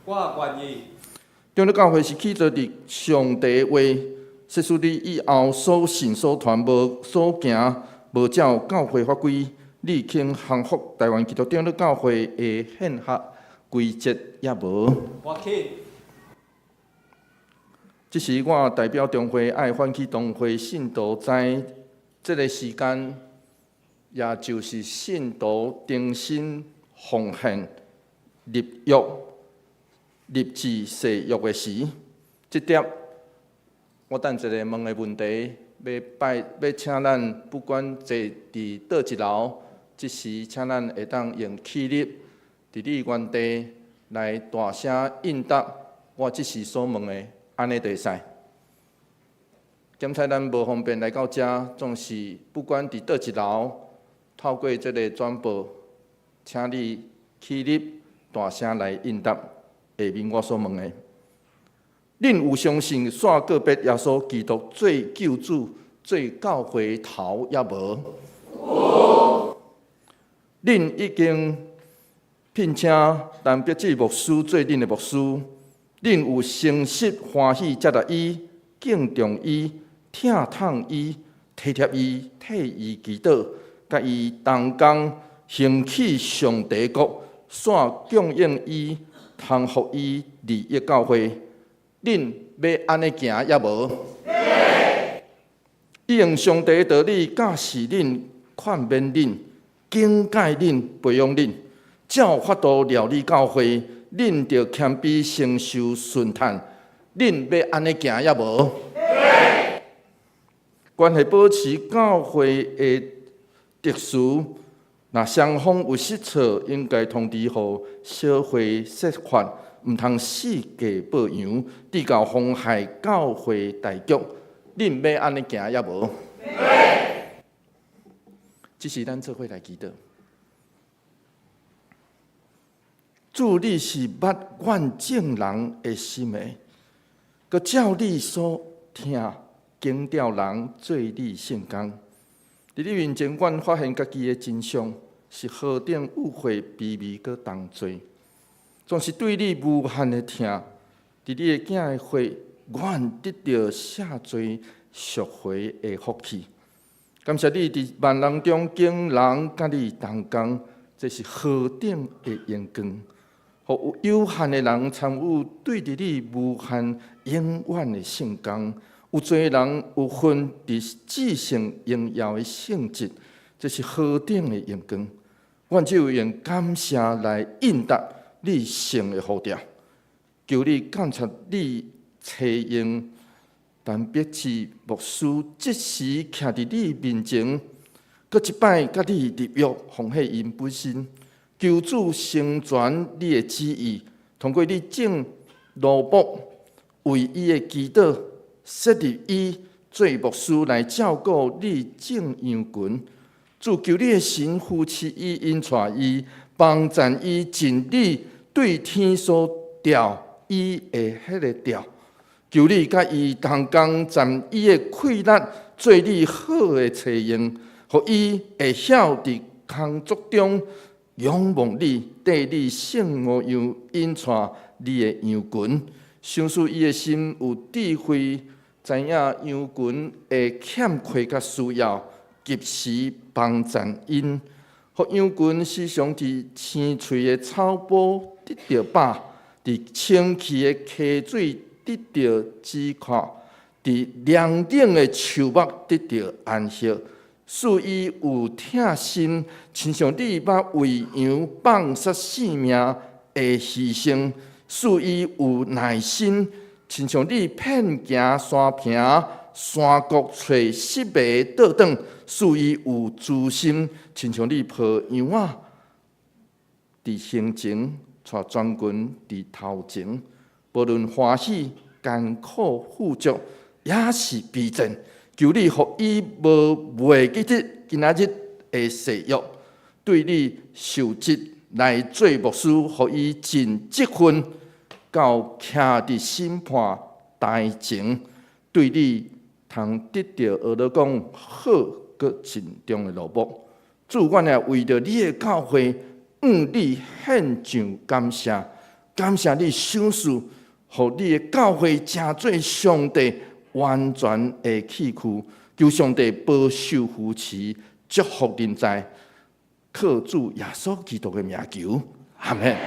我願意。長老教會是起造佇上帝話，說使你以後所信所傳無所行，無照教會法規，你肯降服台灣基督長老教會的憲法規則抑無？我肯。這時我代表中會愛喚起同會信徒知，這个時間，也就是信徒忠心奉獻、立約、立志誓約的時。這點我等一下問的問題，欲拜欲請咱不管坐佇佗一樓，這時請咱會當用起立，佇你原地來大聲應答我這時所問的，按呢就會使。檢採咱無方便來到遮，總是不管佇佗一樓，透過這个轉播，請你起立，大聲來應答下面我所問的。恁有相信煞告別耶穌基督做救主、做教會頭抑無？有。恁已經聘請陳必志牧師做恁的牧師，恁有誠實歡喜接納伊、敬重伊、疼痛伊、體貼伊、替伊祈禱，佮伊同工興起上帝國，煞供應伊、托付伊利益教會，恁欲按呢行抑無？伊用上帝的道理教示恁、勸勉恁、警戒恁、培養恁，照法度料理教會，恁著謙卑承受順嘆。恁欲按呢行抑無？關係保持教會的特殊，若雙方有失錯，應該通知予小會說法，毋通四界報揚，致到妨害教會大局。恁欲按呢行抑無？這時咱做伙來祈禱。主，你是捌阮眾人的心的，閣照你所疼揀召人做你聖工。佇你面前，阮發現家己的真相是何等污穢、卑微、閣重罪，總是對你無限的疼。佇你的囝的血，阮得著赦罪、贖回的福氣。感謝你佇萬人中揀人佮你同工，這是何等的榮光！予有限的人參與對著你無限永遠的聖工，有濟人有份佇至聖榮耀的聖職，這是何等的榮光！阮只有用感謝來應答你聖的呼召，求你監察你差用陳必志牧師，這時徛佇你面前，閣一擺佮你立約，奉獻𪜶本身，求主成全你的旨意，通過你眾奴僕為伊的祈禱，設立伊做牧師來照顧你眾羊群。主求你的神扶持伊，引帶伊，幫贊伊盡你對天所召伊的彼个召。求你佮伊同工，站伊的氣力，做你好的差用，予伊會曉佇工作中仰望你，綴你聖模樣引帶你的羊群。賞賜伊的心有智慧，知影羊群的欠缺佮需要，及時幫贊𪜶，予羊群時常佇青翠的草坡得著飽，佇清氣的溪水得著止渴，佇涼冷的樹木得著安息，賜伊有疼心，親像你捌為羊放捨性命的犧牲；賜伊有耐心，親像你遍行山坪、山谷揣失迷倒轉；賜伊有慈心，親像你抱羊仔佇胸前，帶全群佇頭前。無論歡喜、艱苦、富足，抑是貧賤，求你予伊無袂記得今仔日的誓約，對你受職來做牧師，予伊盡職分，到徛佇審判台前，對你通得著學咧講好閣盡忠的奴僕。主，阮也為著你的教會，向你獻上感謝，感謝你賞賜，予你的教會成做上帝完全的器具，求上帝保守扶持，祝福臨在，靠主耶穌基督的名求，阿們。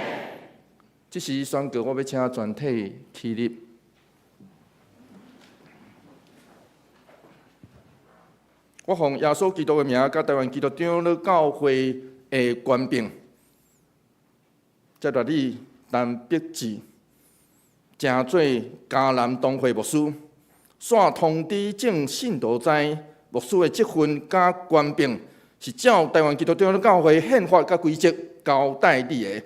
這時宣告，我欲請全體起立。我奉耶穌基督的名，佮台灣基督長老教會的權柄，接納你陳必志，成做迦南堂會牧師，煞通知眾信徒知牧師的職分佮權柄是照台灣基督長老教會憲法佮規則交代你的。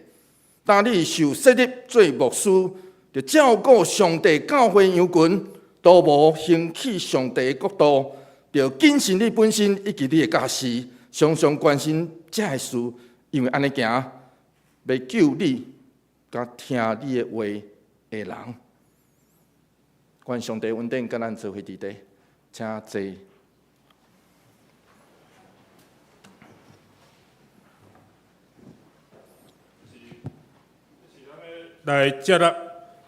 當你受設立做牧師，著照顧上帝教會羊群，都無興起上帝的國度，著謹慎你本身以及你的家室，常常關心這个事，因為按呢行，欲救你佮聽你的話的人。願上帝恩典佮咱做伙佇底，請坐。來接納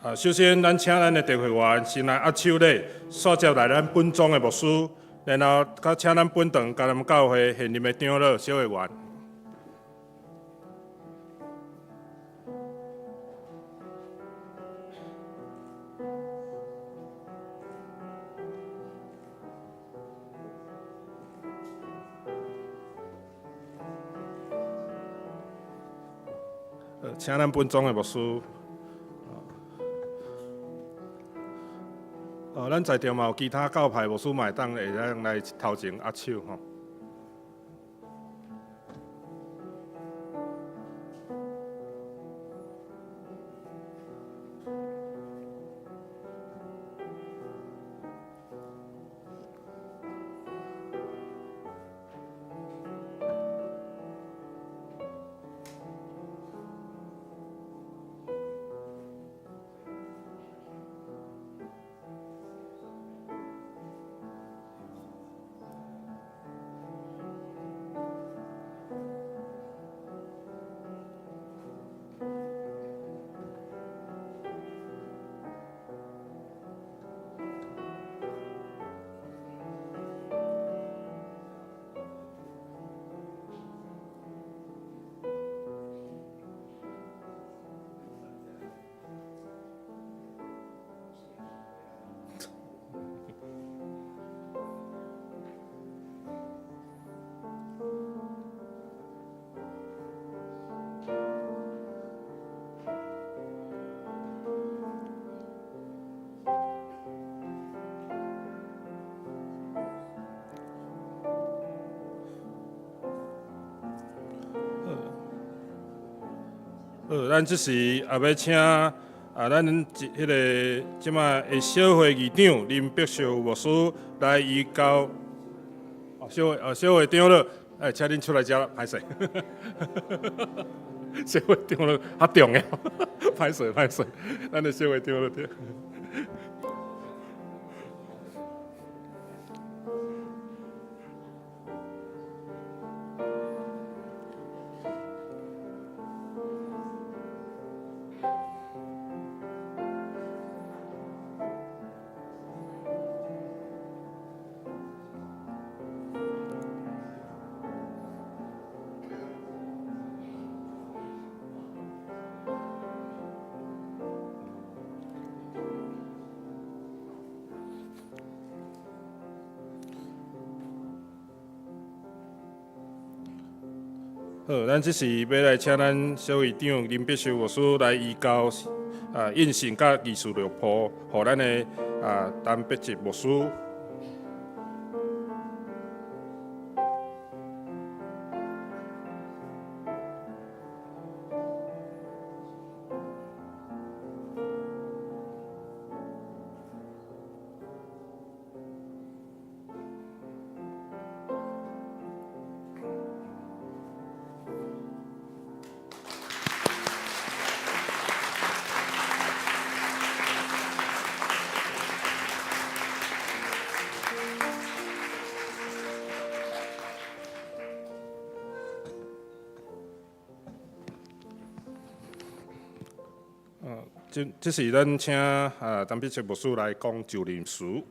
啊！首先，咱請咱的特會員先來握手禮，煞接來咱本莊的牧師，然後閣請咱本堂迦南教會現任的長老小會員。請咱本莊的牧師。咱在場嘛有其他教派牧師嘛會當會當來頭前握手吼。好，咱這時也欲請啊，咱彼个這擺的小會議長林碧秀牧師來移交。哦，小會哦，小會長了，哎，請恁出來遮啦，歹勢。小會長了較重要，歹勢歹勢，咱的小會長了對。好，咱這時欲來請咱小會長林碧秀牧師來移交啊印信佮議事錄簿，予咱的啊陳必吉牧師。這這時咱請啊陳必吉牧師來講就任詞。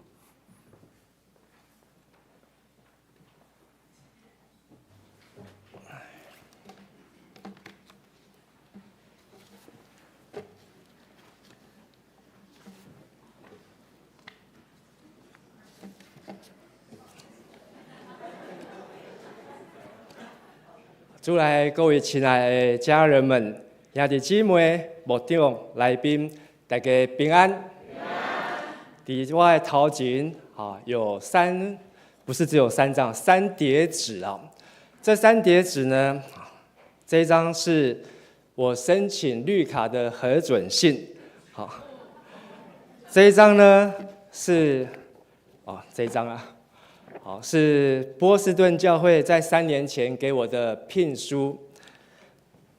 主內各位親愛的家人們、兄弟姊妹、牧長、來賓，大家平安。佇我的頭前，有三，不是只有三張，三疊紙啊。這三疊紙呢，這一張是我申請綠卡的核准信，好。這一張呢是，哦，這一張啊，好，是波士頓教會在3年前給我的聘書。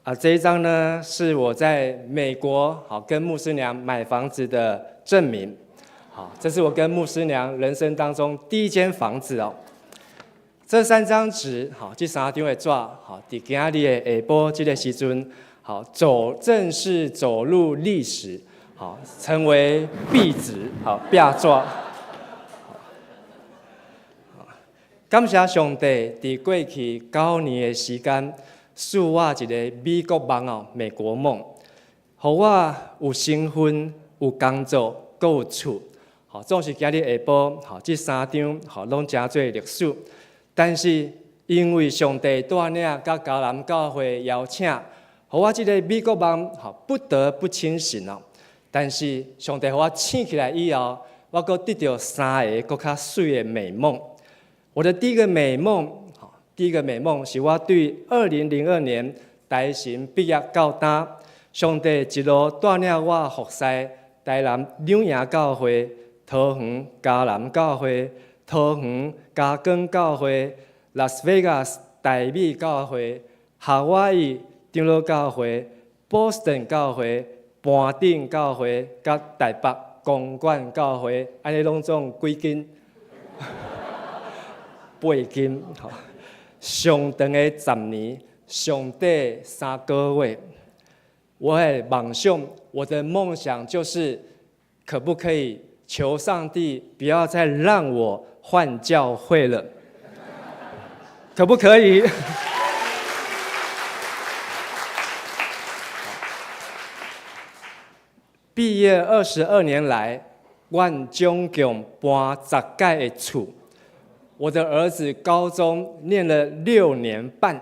啊，這一張呢是我在美國好跟牧師娘買房子的證明。好，這是我跟牧師娘人生當中第一間房子哦。這三張紙，好，這三張的紙，好，佇今仔日的下晡這個時陣，好，走正式走入歷史，好，成為壁紙，好，壁紙。感謝上帝，佇過去9年的時間，賜我一个美國夢哦，美國夢，予我有身份、有工作、閣有厝。好，總是今日下晡，好，這三張好攏成做歷史。但是因為上帝帶領佮迦南教會邀請，予我這个美國夢好不得不清醒哦。但是上帝予我醒起來以後，我閣得著三个閣較媠的美夢。我的第一個美夢，第一個美夢是我對2002年台神畢業到今，上帝一路帶領我服侍台南兩營教會、桃園迦南教會、桃園嘉光教會、拉斯維加斯大美教會、夏威夷長老教會、波士頓教會、盤頂教會、佮台北公館教會，按呢攏總幾間？八間，吼，上長的10年，上短3個月。我的夢想，我的夢想就是，可不可以求上帝不要再讓我換教會了？可不可以？畢業22年來，阮總共搬10屆的厝。我的兒子高中念了6年半，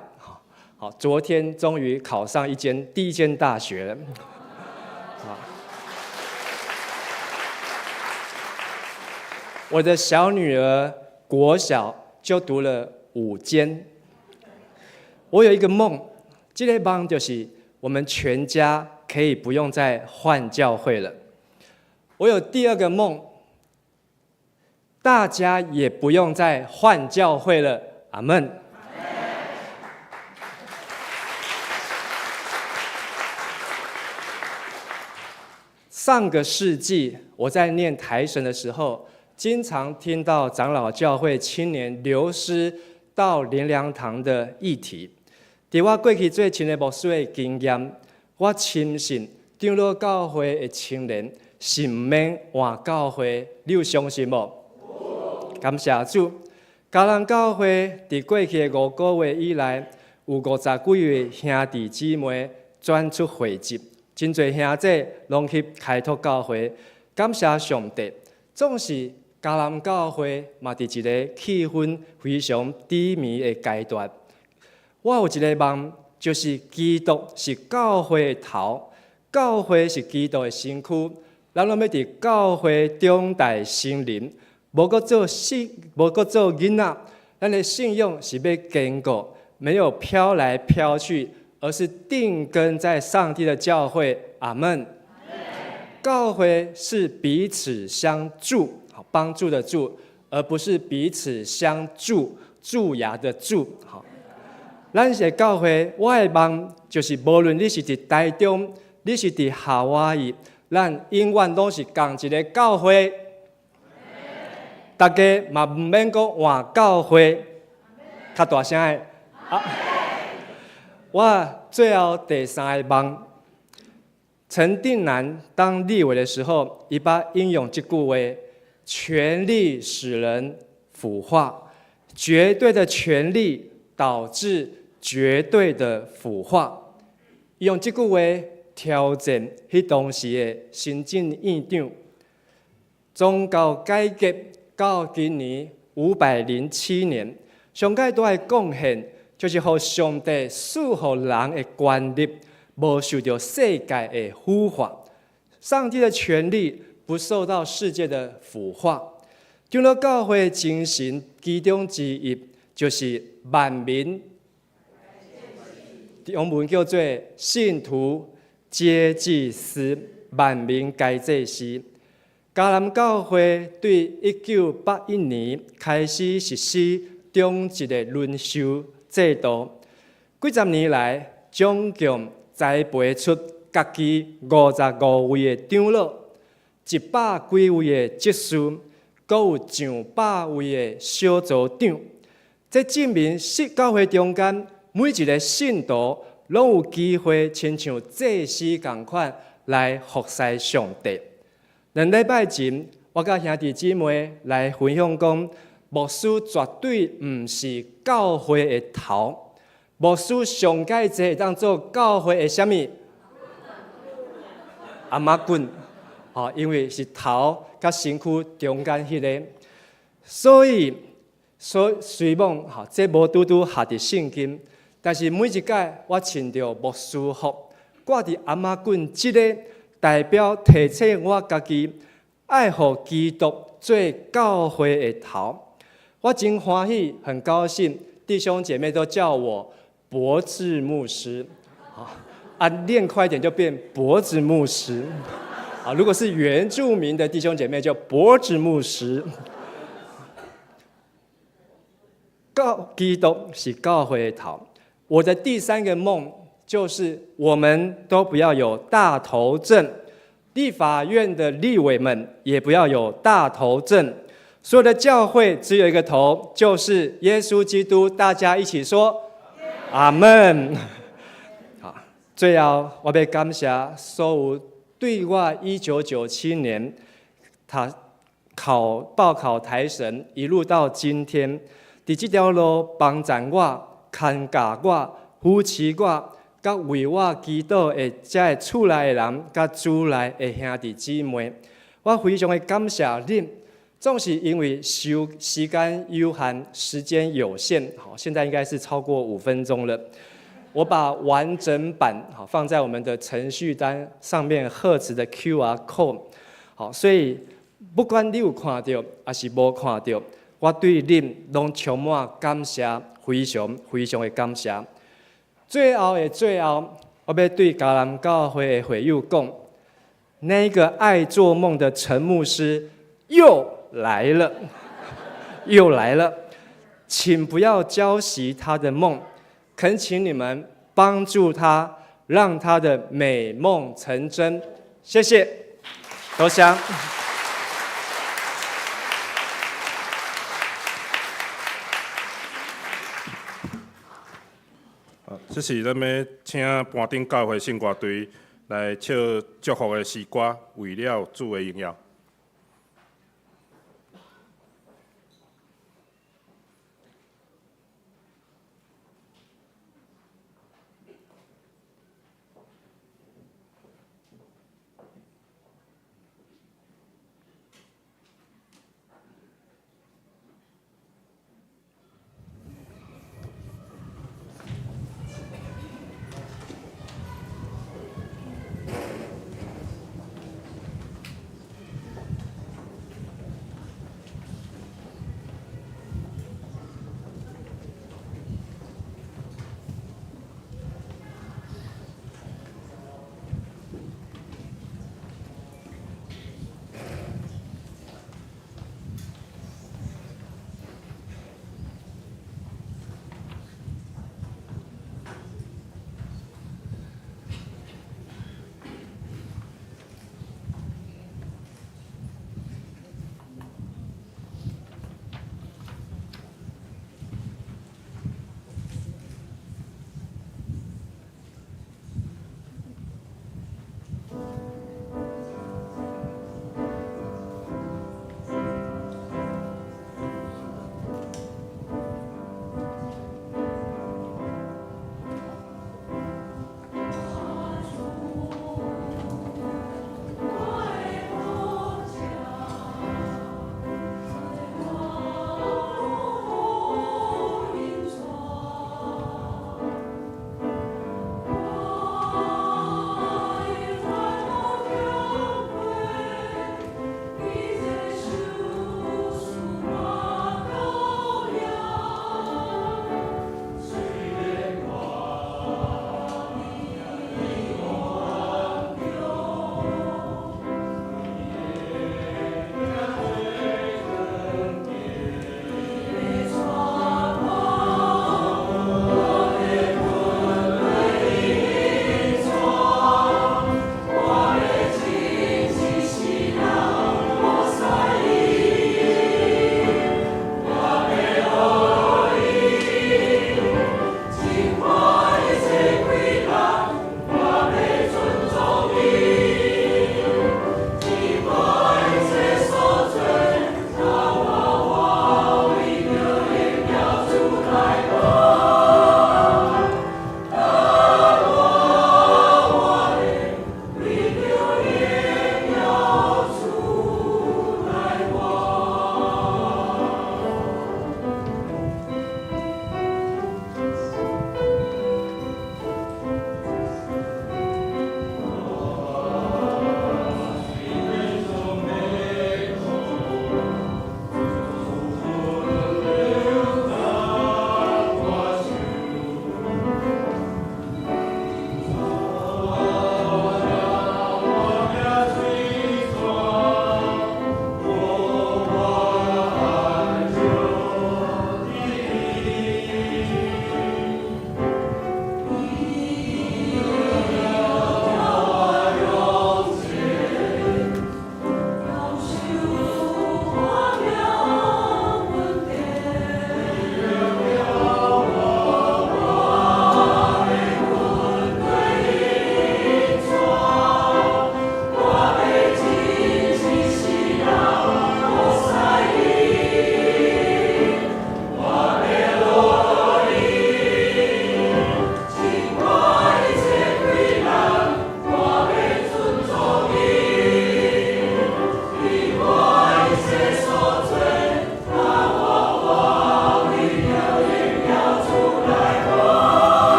好，昨天終於考上一間第一間大學了。好，我的小女兒國小就讀了5間。我有一個夢，這個夢就是我們全家可以不用再換教會了。我有第二個夢，大家也不用再換教會了。阿門。上個世紀我在念台神的時候，經常聽到長老教會青年流失到靈糧堂的議題。佇我過去做青年牧師的經驗，我深信長老教會的青年是毋免換教會，你有相信無？感謝主，迦南教會佇過去的5個月以來，有50幾位兄弟姊妹轉出會籍，真濟兄弟攏去開拓教會。感謝上帝，總是迦南教會嘛，佇一个氣氛非常低迷的階段。我有一个夢，就是基督是教會的頭，教會是基督的身軀，咱攏欲佇教會長大成人，無閣做細，無閣做囡仔。咱的信仰是欲堅固，沒有飄來飄去，而是定根在上帝的教會。阿門。教會是彼此相助，好幫助的助，而不是彼此相蛀，蛀牙的蛀。好。咱是教會，我的夢就是無論你是佇台中，你是佇夏威夷，咱永遠攏是仝一个教會。大家嘛毋免閣換教會，較大聲的。啊！我最後第三个夢，陳定南當立委的時候，伊捌引用這句話：權力使人腐化，絕對的權力導致絕對的腐化。用這句話挑戰彼當時的行政院長。宗教改革到今年507年，上蓋大的貢獻就是予上帝賜予人的權力，無受著世界的腐化。上帝的權力不受到世界的腐化。長老教會精神其中之一，就是萬民，中文叫做信徒皆祭司，萬民皆祭司。迦南教會對1981年開始實施長職的輪修制度，幾十年來總共栽培出家己55位的長老，100幾位的執事，閣有上百位的小組長。這證明是教會中間每一个信徒攏有機會親像祭司仝款來服侍上帝。2禮拜前，我佮兄弟姊妹來分享講，牧師絕對毋是教會的頭，牧師上蓋濟會當做教會的啥物？頷仔棍，吼，因為是頭佮身軀中間彼个，所以所雖罔吼，這無拄拄合佇聖經，但是每一擺我穿著牧師服，掛佇頷仔棍這个，代表提醒我家己愛予基督做教會的頭。我真歡喜，很高興，弟兄姐妹都叫我脖子牧師。啊，念快一點就變脖子牧師。啊，如果是原住民的弟兄姐妹就脖子牧師。教基督是教會的頭。我的第三個夢就是我們都不要有大頭症，立法院的立委們也不要有大頭症。所有的教會只有一個頭，就是耶穌基督。大家一起說阿門。好，最後我欲感謝所有對我1997年他考報考台神，一路到今天，佇這條路幫助我、牽教我、扶持我、佮為我祈禱的這个厝內的人、佮主內的兄弟姊妹，我非常的感謝恁。總是因為時間有限，時間有限，好，現在應該是超過5分鐘了。我把完整版好放在我們的程序單上面，賀詞的 QR code，好，所以不管你有看著，抑是無看著，我對恁攏充滿感謝，非常非常的感謝。最後的最後，我欲對迦南教會的會友講，那個愛做夢的陳牧師又來了，又來了，請不要澆熄他的夢，懇請你們幫助他，讓他的美夢成真。謝謝，多謝。這是咱欲請盤頂教會聖歌隊來唱祝福的詩歌，為了主的榮耀。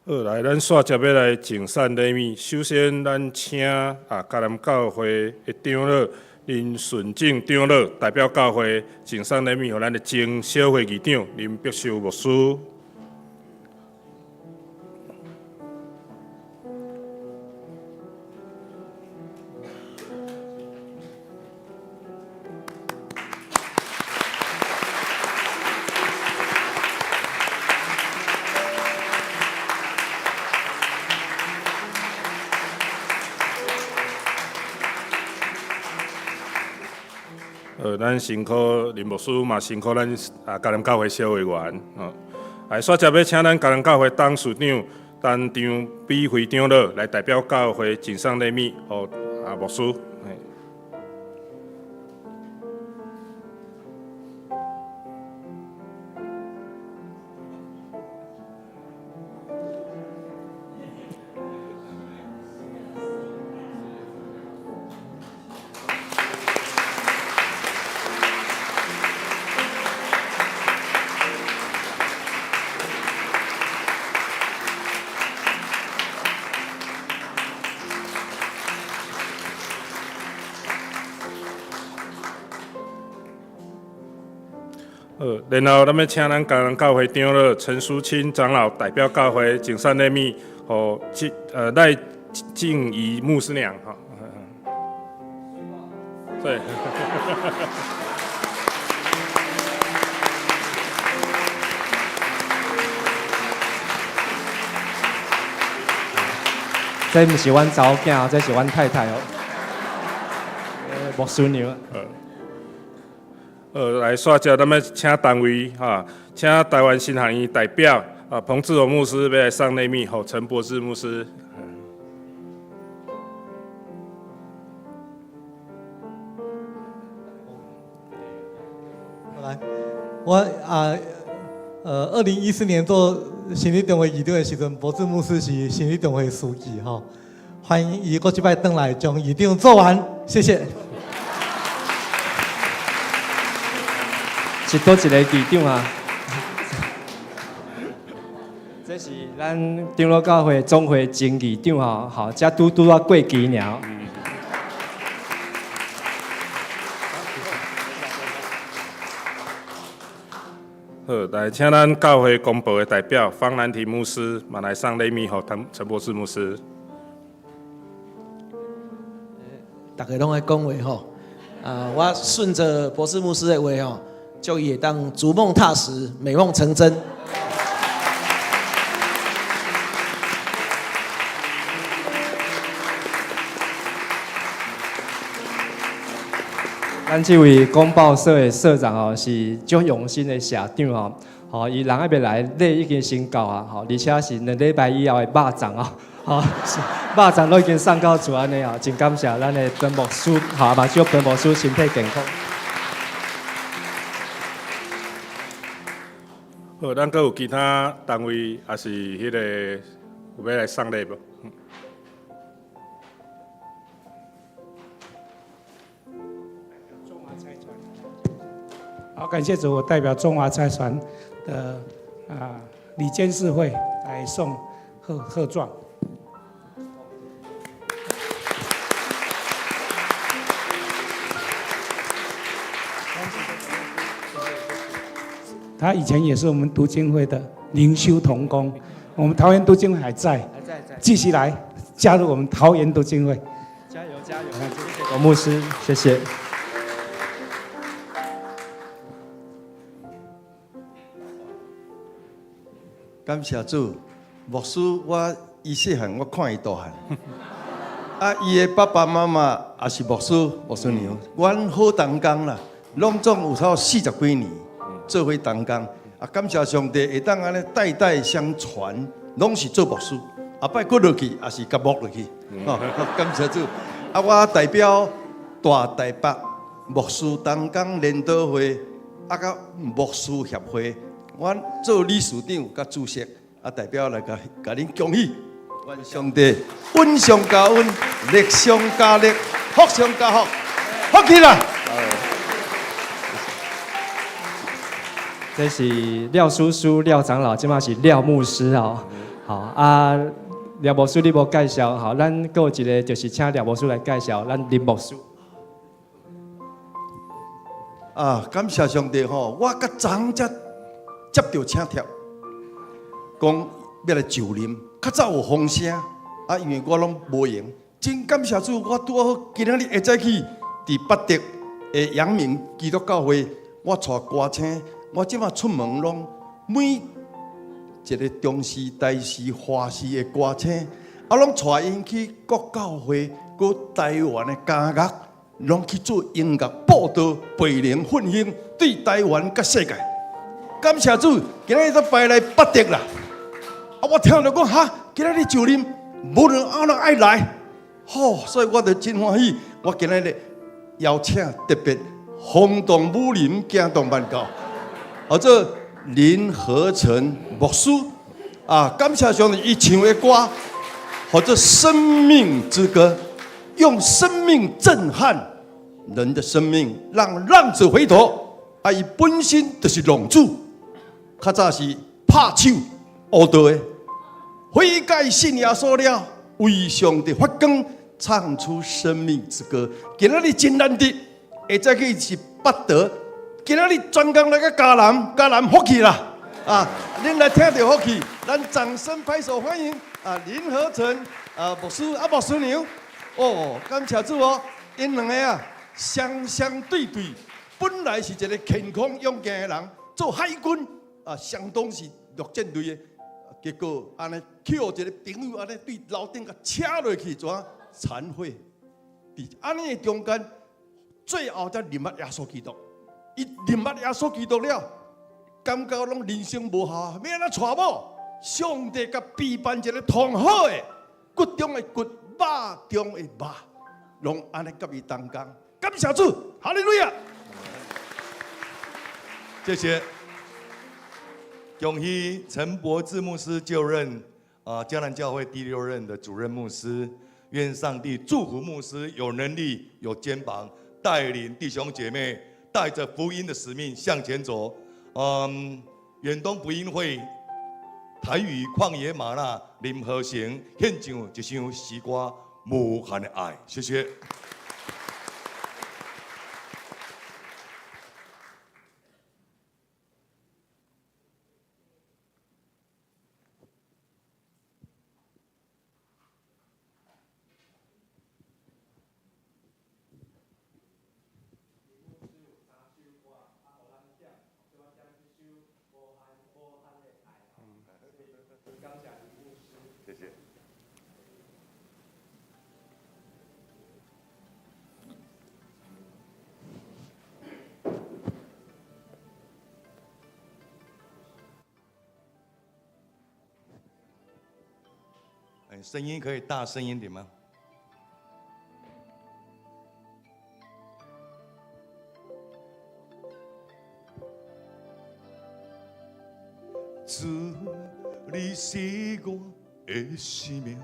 好，來，咱煞接欲來贈送禮物。首先，咱請啊，嘉南教會的長老林順正長老代表教會贈送禮物，予咱的前小會議長林碧秀牧師。咱辛苦林牧師嘛，辛苦咱啊，嘉南教會小會員哦。來，煞接欲請咱嘉南教會董事長陳張比會長老來代表教會贈送禮物，予啊牧師。好，然後咱欲請咱嘉南教會長老陳淑清長老代表教會贈送禮物，予這賴靜怡牧師娘吼。對。這毋是阮查某囝，這是阮太太哦。牧師娘。來煞接，咱欲請單位哈，請台灣神學院代表啊彭志榮牧師欲來送禮物，予陳博士牧師。來，我啊，2014年做新理中會議長的時陣，博智牧師是新理中會書記吼，歡迎伊閣這擺轉來將議長做完，謝謝。是佗一個議長啊？這是咱長老教會總會前議長吼，好，才拄拄仔過期爾。好，來請咱教會公報的代表方蘭提牧師嘛來送禮物予陳陳博士牧師。大家攏愛講話吼，啊，我順著博士牧師的話吼，祝伊會當逐夢踏實，美夢成真。咱這位公報社的社長哦，是足用心的社長哦，吼，伊人還袂來，禮已經先到啊，吼，而且是兩禮拜以後的肉粽哦，吼，肉粽攏已經送到厝按呢哦，真感謝咱的彭牧師，吼，嘛祝彭牧師身體健康。好，咱閣有其他單位，抑是彼个有欲來送禮無？好，感謝主，我代表中華財團的啊理監事會來送賀賀狀。他以前也是我們讀經會的靈修同工，我們桃園讀經會還在，還在，在，繼續來加入我們桃園讀經會。加油加油！謝謝董牧師，謝謝。感謝主，牧師，我伊細漢我看伊大漢，啊，伊的爸爸媽媽也是牧師、牧師娘，阮好同工啦，攏總有差四十幾年做伙同工，啊，感謝上帝會當按呢代代相傳，攏是做牧師，後擺閣落去也是共牧落去，哦，感謝主。啊，我代表大台北牧師同工聯禱會，啊，佮牧師協會。阮做理事長佮主席，啊，代表來共共恁恭喜，願上帝恩上加恩，力上加力，福上加福，福氣啦！這是廖叔叔、廖長老，這馬是廖牧師哦。吼啊，廖牧師你無介紹，吼，咱閣有一个就是請廖牧師來介紹，咱林牧師。啊，感謝上帝吼！我較早才接著請帖，講欲來就任，較早有風聲，啊，因為我攏無閒，真感謝主，我拄好今仔日會早起，佇八德的陽明基督教會，我帶歌星，我這馬出門攏每一个中視、台視、華視的歌星，啊，攏帶𪜶去各教會，閣台灣的監獄。攏去做音樂佈道、培靈奮興，對台灣佮世界。感謝主，今仔日都排來八德啦。啊，我聽著講哈，今仔日就任，無論按怎愛來，吼，所以我就真歡喜。我今仔日邀請特別轟動武林，驚動萬教，號做林和成牧師。啊，感謝上帝，伊唱的歌，號做《生命之歌》。用生命震撼人的生命，讓浪子回頭。啊，伊本身就是浪子，較早是拍手烏道的，悔改信耶穌了，為上帝發光，唱出生命之歌。今仔日真難得，會早起是八德，今仔日專工來到嘉南，嘉南福氣啦！啊，恁來聽著福氣，咱掌聲拍手歡迎啊林和成啊牧師啊牧師娘。哦，感謝主哦！𪜶兩个啊，雙雙對對，本來是一个健康勇健的人，做海軍啊，相當是陸戰隊的，結果按呢去予一个朋友按呢對樓頂共扯落去，怎殘廢？佇按呢的中間，最後才認捌耶穌基督。伊認捌耶穌基督了，感覺攏人生無效，欲按怎娶某？上帝共備辦一个上好的骨中的骨。肉中的肉，攏按呢佮伊同工。感謝主，哈利路亞！謝謝。恭喜陳柏智牧師就任啊迦南教會第六任的主任牧師，願上帝祝福牧師有能力、有肩膀，帶領弟兄姐妹，帶着福音的使命向前走。嗯，遠東福音會。台語曠野嗎哪林和成獻上一首詩歌《無限的愛》，謝謝。謝謝。哎，聲音可以大聲一點嗎？主，你是我的生命，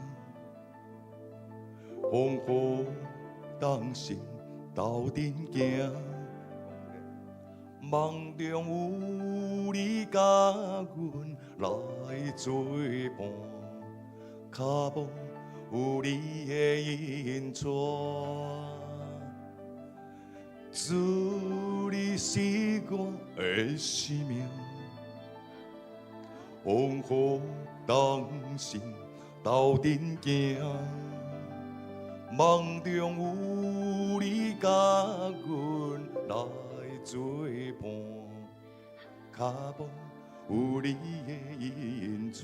風雨同行鬥陣行，夢中有你佮阮來做伴，跤步有你的引帶。主，你是我的生命，風雨同行鬥陣行，夢中有你佮阮來做伴，跤步有你的引帶。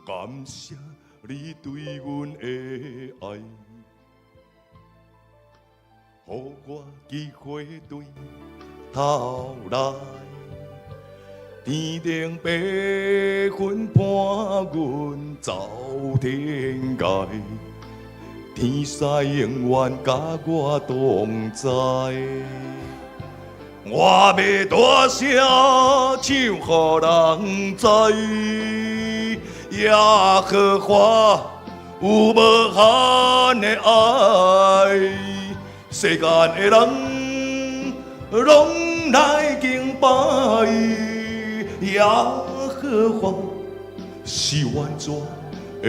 感謝你對阮的愛，予我機會對頭來。天頂白雲伴阮走天涯，天使永遠佮我同在。我欲大聲唱，予人知，耶和華有無限的愛，世間的人攏來敬拜。耶和華是完全的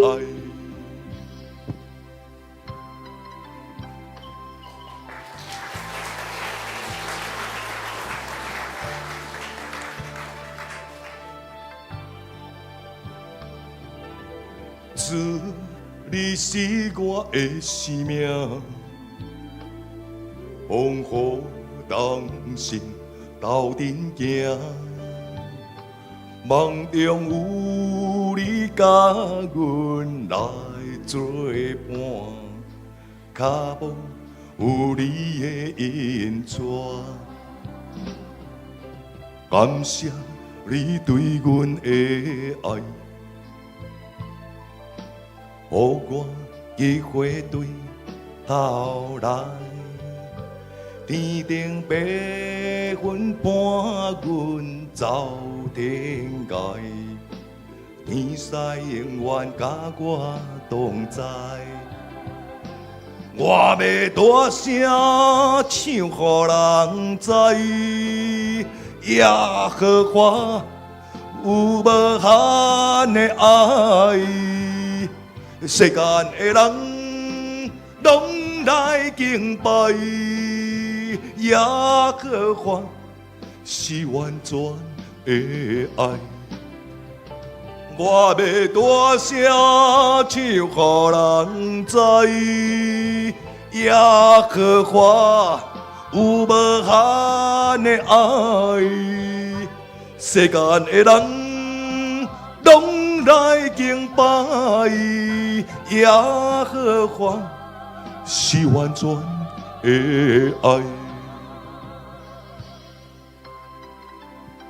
愛。主，你是我的生命，風雨同心鬥陣行，夢中有你佮阮來做伴，跤步有你的引帶，感謝你對阮的愛。予我機會對頭來，天頂白雲伴阮走天涯，天使永遠佮我同在。我欲大聲唱，予人知，耶和華有無限的愛。世間的人攏來敬拜，耶和華是完全的愛。我欲大聲唱，予人知，耶和華有無限的愛。世間的人攏來敬拜，耶和華是完全的愛。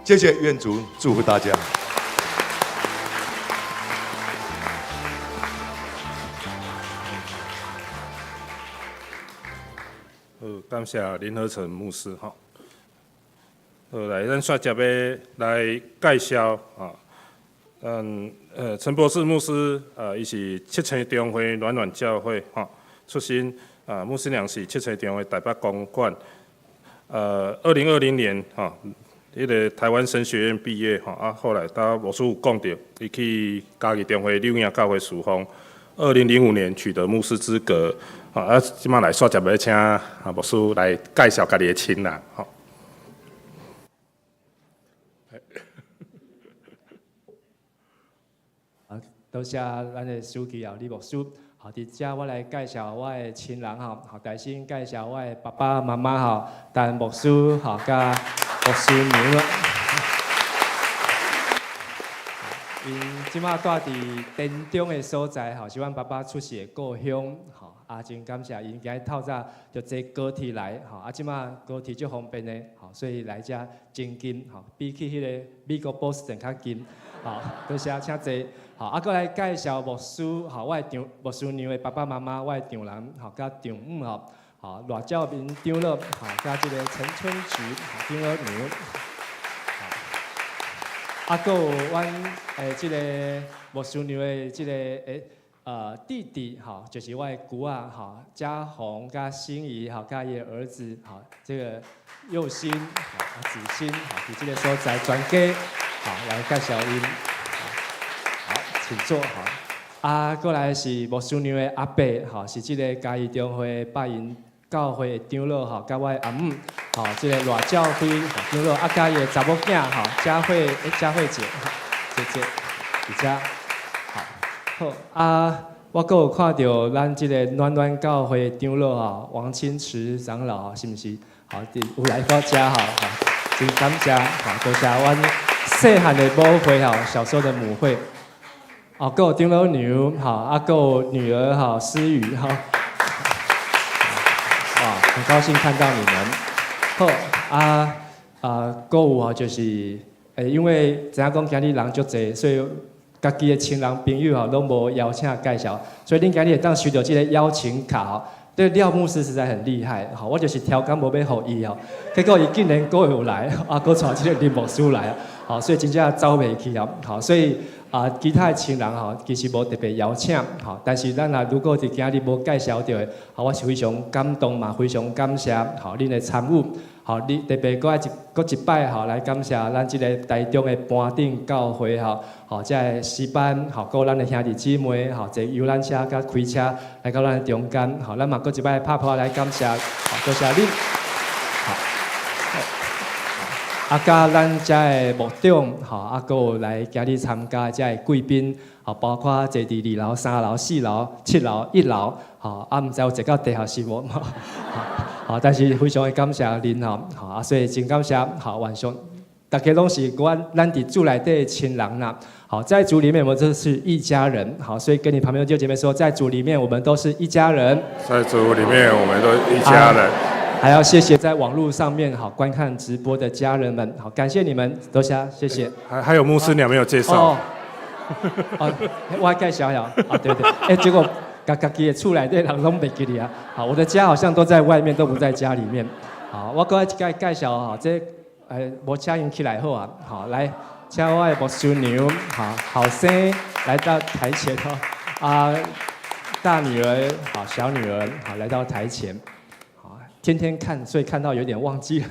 謝謝，願主祝福大家。好，感謝林和成牧師吼。好，來，咱煞接欲來介紹啊。陳博士牧師，伊是七星中會暖暖教會吼出身，啊，牧師娘是七星中會台北公館，2020年吼，彼个台灣神學院畢業吼，啊，後來拄牧師有講著，伊去嘉義中會柳營教會事奉，2005年取得牧師資格，啊，這擺來煞接欲請啊牧師來介紹家己的親人吼。多謝咱的書記啊，李牧師。好，佇遮我來介紹我的親人吼。好，首先介紹我的爸爸媽媽吼，陳牧師吼，佮牧師娘。𪜶這馬住佇田中的所在吼，是阮爸爸出世的故鄉吼。啊，真感謝𪜶今日透早就坐高鐵來吼。啊，這馬高鐵足方便的吼，所以來遮真近吼，比起彼个美國波士頓較近。好，多謝，請坐。好，啊，閣來介紹牧師，吼，我的丈牧師娘的爸爸媽媽，我的丈人，吼，佮丈母，吼，好，賴照明長老，吼，佮這个陳春菊長老娘。啊，閣有阮的這个牧師娘的這个弟弟，吼，就是我的姑仔，吼，嘉宏佮心怡，吼，佮伊的兒子，吼，這个佑興，吼，子欣，吼，佇這个所在全家，好，來介紹𪜶。好，請坐。好，啊，過來是牧師娘的阿伯，吼，是這个嘉義中會拜仁教會的長老，吼，佮我的阿姆，吼，這个賴照輝長老，啊，佮伊的查某囝，吼，佳慧，佳慧姐，姐姐，佇遮。好，好，啊，我閣有看著咱這个暖暖教會的長老，吼，王清池長老，是毋是？好，有來到遮，吼，真感謝，好，多謝阮細漢的母會，吼，小時候的母會。哦，閣有長老娘，吼，啊，閣有女兒，吼，思雨，吼，哇，很高興看到你們。好，啊啊，閣有吼，就是，因為知影講今日人足濟，所以家己的親人朋友吼，攏無邀請介紹，所以恁今日會當收著這个邀請卡吼。這廖牧師實在很厲害，吼，我就是刁工無欲予伊吼，結果伊竟然閣有來，啊，閣帶這个林牧師來，好，所以真正走袂去啊，好，所以啊，其他的親人吼，其實無特別邀請，吼，但是咱若如果佇今日無介紹著的，吼，我是非常感動嘛，非常感謝，吼，恁的參與，吼，你特別閣愛一閣一擺吼，來感謝咱這个台中的盤頂教會吼，吼，這个詩班，吼，閣有咱的兄弟姊妹，吼，坐遊覽車佮開車來到咱的中間，吼，咱嘛閣一擺拍噗來感謝，吼，多謝恁。啊，佮咱遮的牧長，吼，啊，閣有來今日參加遮的貴賓，吼，包括坐佇二樓、三樓、四樓、七樓、一樓，吼，啊，毋知有坐到地下室無？吼，但是非常的感謝恁吼，吼，啊，所以真感謝，吼，晚上大家攏是阮咱佇主內底的親人啦，好，在主裡面我們都是一家人，好，所以跟你旁邊弟兄姐妹說，在主裡面我們都是一家人。在主裡面我們都一家人。啊，還要謝謝在網絡上面好觀看直播的家人們，好，感謝你們，多謝，謝謝。還有牧師娘沒有介紹。哦，哦，我介紹下，啊，對對，哎，結果家家己的厝內底人攏袂記得啊。好，我的家好像都在外面，都不在家裡面。好，我閣愛一擺介紹哈，這無請𪜶起來好啊。好，來，請我的牧師娘，好，後生來到台前哦。啊，大女兒，好，小女兒，好，來到台前。天天看，所以看到有點忘記了。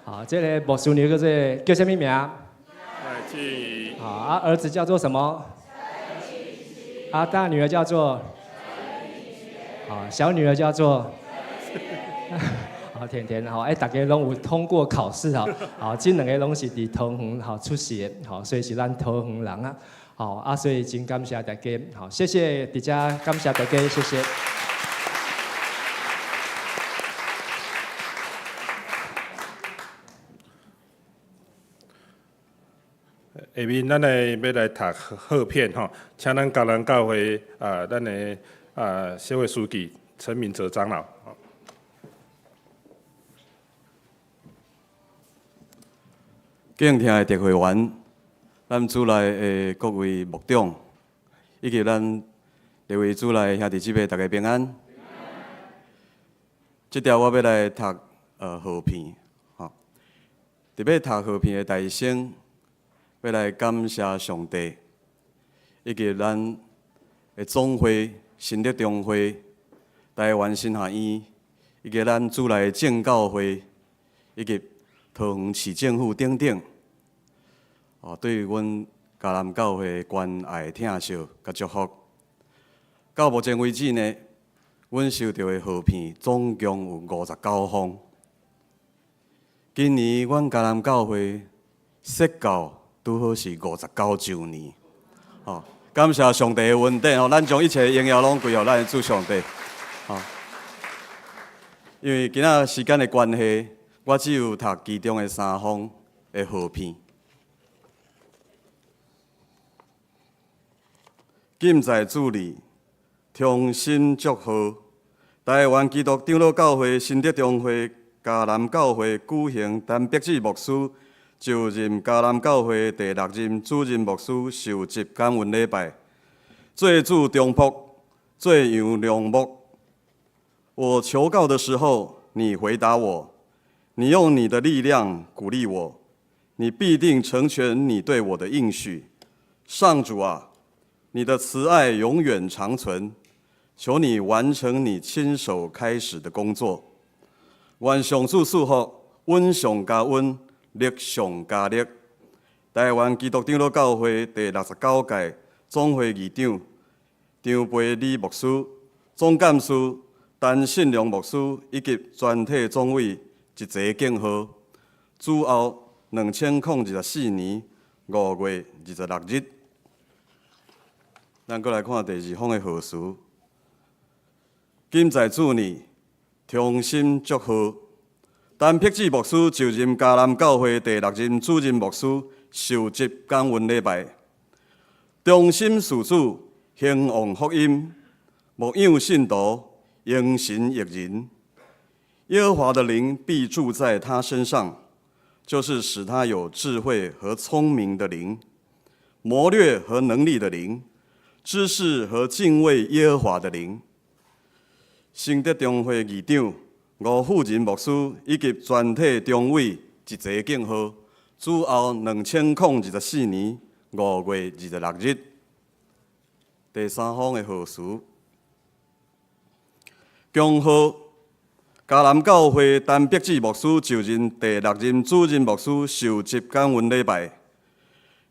好，這个牧師娘叫做叫啥物名？賴靜怡。好，啊，兒子叫做什麼？啊，大女兒叫做？好，小女兒叫做？好，甜甜，好，哎，大家攏有通過考試哈。好，這兩个攏是佇桃園好出世的，好，所以是咱桃園人啊。好，啊，所以真感謝大家，好，謝謝佇遮，感謝大家，謝謝。下面咱來欲來讀賀片吼，請咱嘉南教會啊，咱的啊協會書記陳明哲長老。敬聽的特會員，咱主內的各位牧長，以及咱各位主內兄弟姊妹，大家平安。這條我欲來讀賀片，吼，佇欲讀賀片的台先，欲來感謝上帝，以及咱的總會、新德中會、台灣神學院，以及咱主內的正教會，以及桃園市政府等等，哦，對阮嘉南教會的關愛、疼惜佮祝福。到目前為止呢，阮收著的賀片總共有59封。今年阮嘉南教會設教拄好是59週年，哦，感謝上帝的恩典哦，咱將一切榮耀攏歸予咱的主上帝，哦，因為今仔時間的關係，我只有讀其中的三封的賀片。今在主裡，衷心祝賀台灣基督長老教會新德中會嘉南教會舉行陳碧志牧師就任嘉南教會第六任主任牧師受職感恩禮拜，做主中僕，做羊良牧。我求告的時候，你回答我，你用你的力量鼓勵我，你必定成全你對我的應許。上主啊，你的慈愛永遠長存，求你完成你親手開始的工作。願上主賜福，恩上加恩，力上加力。台灣基督長老教會第69屆總會議長張培禮牧師、總幹事陳信良牧師以及全體總委一齊敬賀。主後2024年5月26日，咱閣來看第二封的賀詞。今在主內，衷心祝賀陳碧志牧師就任嘉南教會第六任主任牧師受職感恩禮拜。忠心事主，興旺福音，牧養信徒，榮神益人。耶和華的靈必住在他身上，就是使他有智慧和聰明的靈，謀略和能力的靈，知識和敬畏耶和華的靈。新德中會議長吳富仁牧師以及全體中委一齊敬賀。主後2024年5月26日。第三封的贺词，恭贺嘉南教会陈碧志牧师就任第六任主任牧师受职感恩礼拜，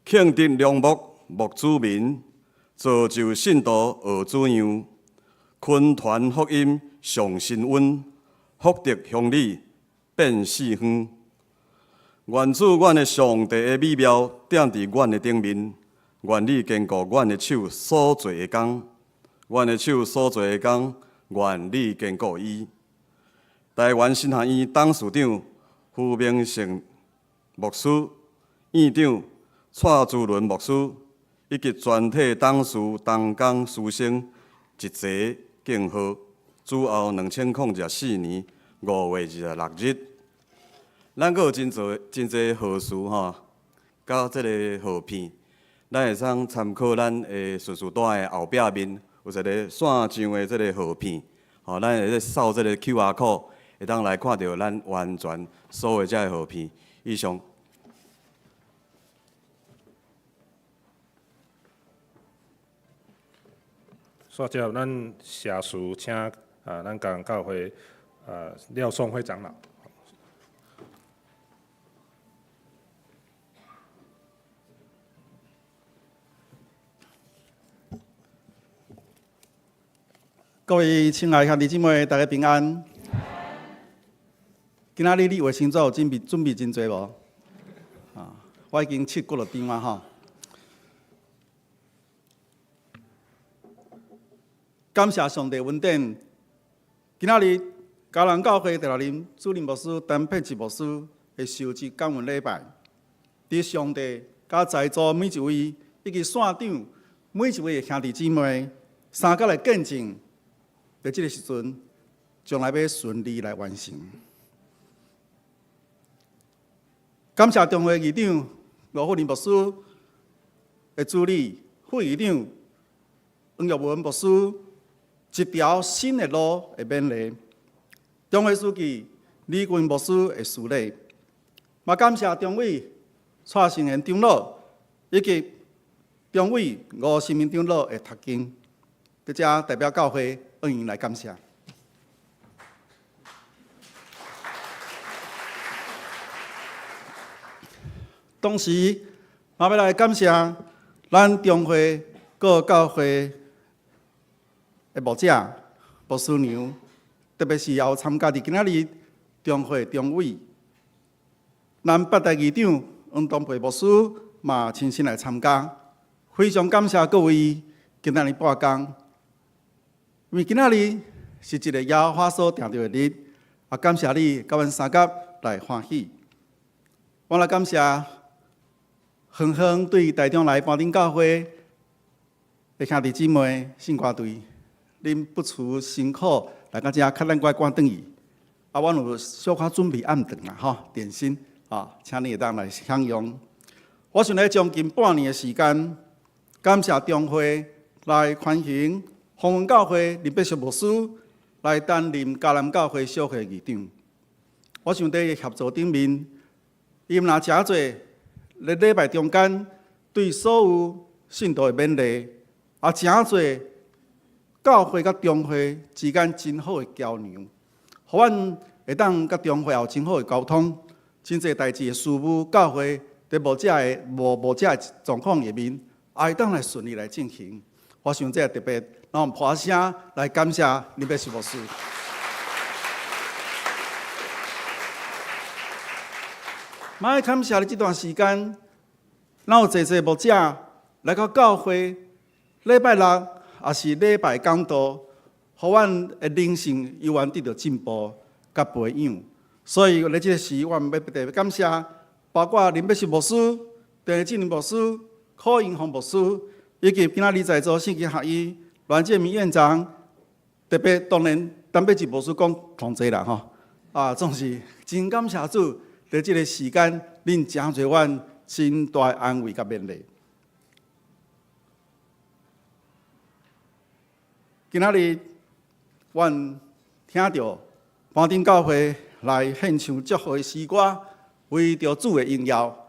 庆得良牧牧子民，造就信徒学主样，坤传福音上神恩，福泽乡里遍四方。愿主阮的上帝的美妙踮伫阮的顶面，愿你坚固阮的手所做的工，阮的手所做的工，愿你坚固伊。台湾神学院董事长胡明成牧师、院长蔡珠伦牧师以及全体董事同工师生一齐敬贺。主后2024年5月26日，咱阁有真济真济贺词吼，佮這个贺片，咱會使參考咱的敘事單的後壁面有一个線上的這个賀片，吼，咱會使掃這个 QR code，會當來看著咱完全所有這个賀片。以上。煞接咱謝詞，請啊，咱嘉南教會啊廖頌輝長老。各位親愛兄弟姊妹，大家平安。今仔日你衛生紙有準備準備真濟無？啊，我已經七幾落張啊吼。感謝上帝恩典，今仔日嘉南教會第六任主任牧師陳佩志牧師的受職感恩禮拜，佇上帝佮在座每一位以及線頂每一位的兄弟姊妹，三角來見證，佇這个時陣，將來欲順利來完成。感謝中會議長吳富林牧師的助理，副議長黃玉文牧師，一條新的路的勉勵，中會書記李軍牧師的司禮，嘛感謝中委蔡成賢長老以及中委吳新民長老的讀經，佇遮代表教會向𪜶來感謝。同時，嘛欲來感謝咱中會各教會的牧者、牧師娘，特別是也有參加佇今仔日中會中委，咱八大議長黃東培牧師嘛親身來參加，非常感謝各位今仔日撥工，因為今仔日是一个耶和華所定著的日，也感謝你佮阮相佮來歡喜。我來感謝遠遠對台中來盤頂教會的兄弟姊妹、聖歌隊，恁不辭辛苦來到遮，較咱閣趕轉去。啊，阮有小可準備暗頓啦，吼，點心，啊，請你會當來享用。我想咧將近半年的時間，感謝中會來寬容宏文教會林伯淑牧師來擔任嘉南教會小會議長。我想佇協助頂面，伊毋若誠濟咧禮拜中間對所有信徒的勉勵，也誠濟教會佮中會之間真好的橋梁，予阮會當佮中會有真好的溝通。真濟代誌的事務，教會佇牧者的無牧者的狀況下面，也會當來順利來進行。我想這特別，咱用破聲來感謝林伯士牧師。嘛愛感謝咧這段時間，咱有濟濟牧者來到教會，禮拜六抑是禮拜講道，予阮的靈性猶原得著進步佮培養。所以咧這個時，我欲特別感謝，包括林伯士牧師、鄭志林牧師、柯英宏牧師，以及今仔日在座聖經學院阮建明院長，特別當然陳伯志牧師講同齊啦吼，啊，總是真感謝主，佇這个時間，恁誠濟阮真大的安慰佮勉勵。今仔日，阮聽著盤頂教會來獻唱祝福的詩歌，為著主的榮耀。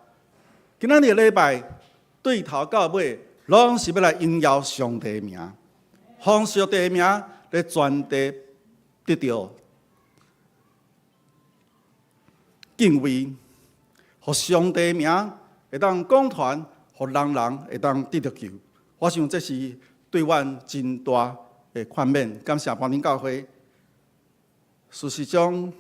今仔日禮拜，對頭到尾，攏是欲來榮耀上帝的名，予上帝的名佇全地得著敬畏，予上帝的名會當廣傳，予人人會當得著救。我想這是對阮真大的勸勉。感謝盤頂教會。事實上，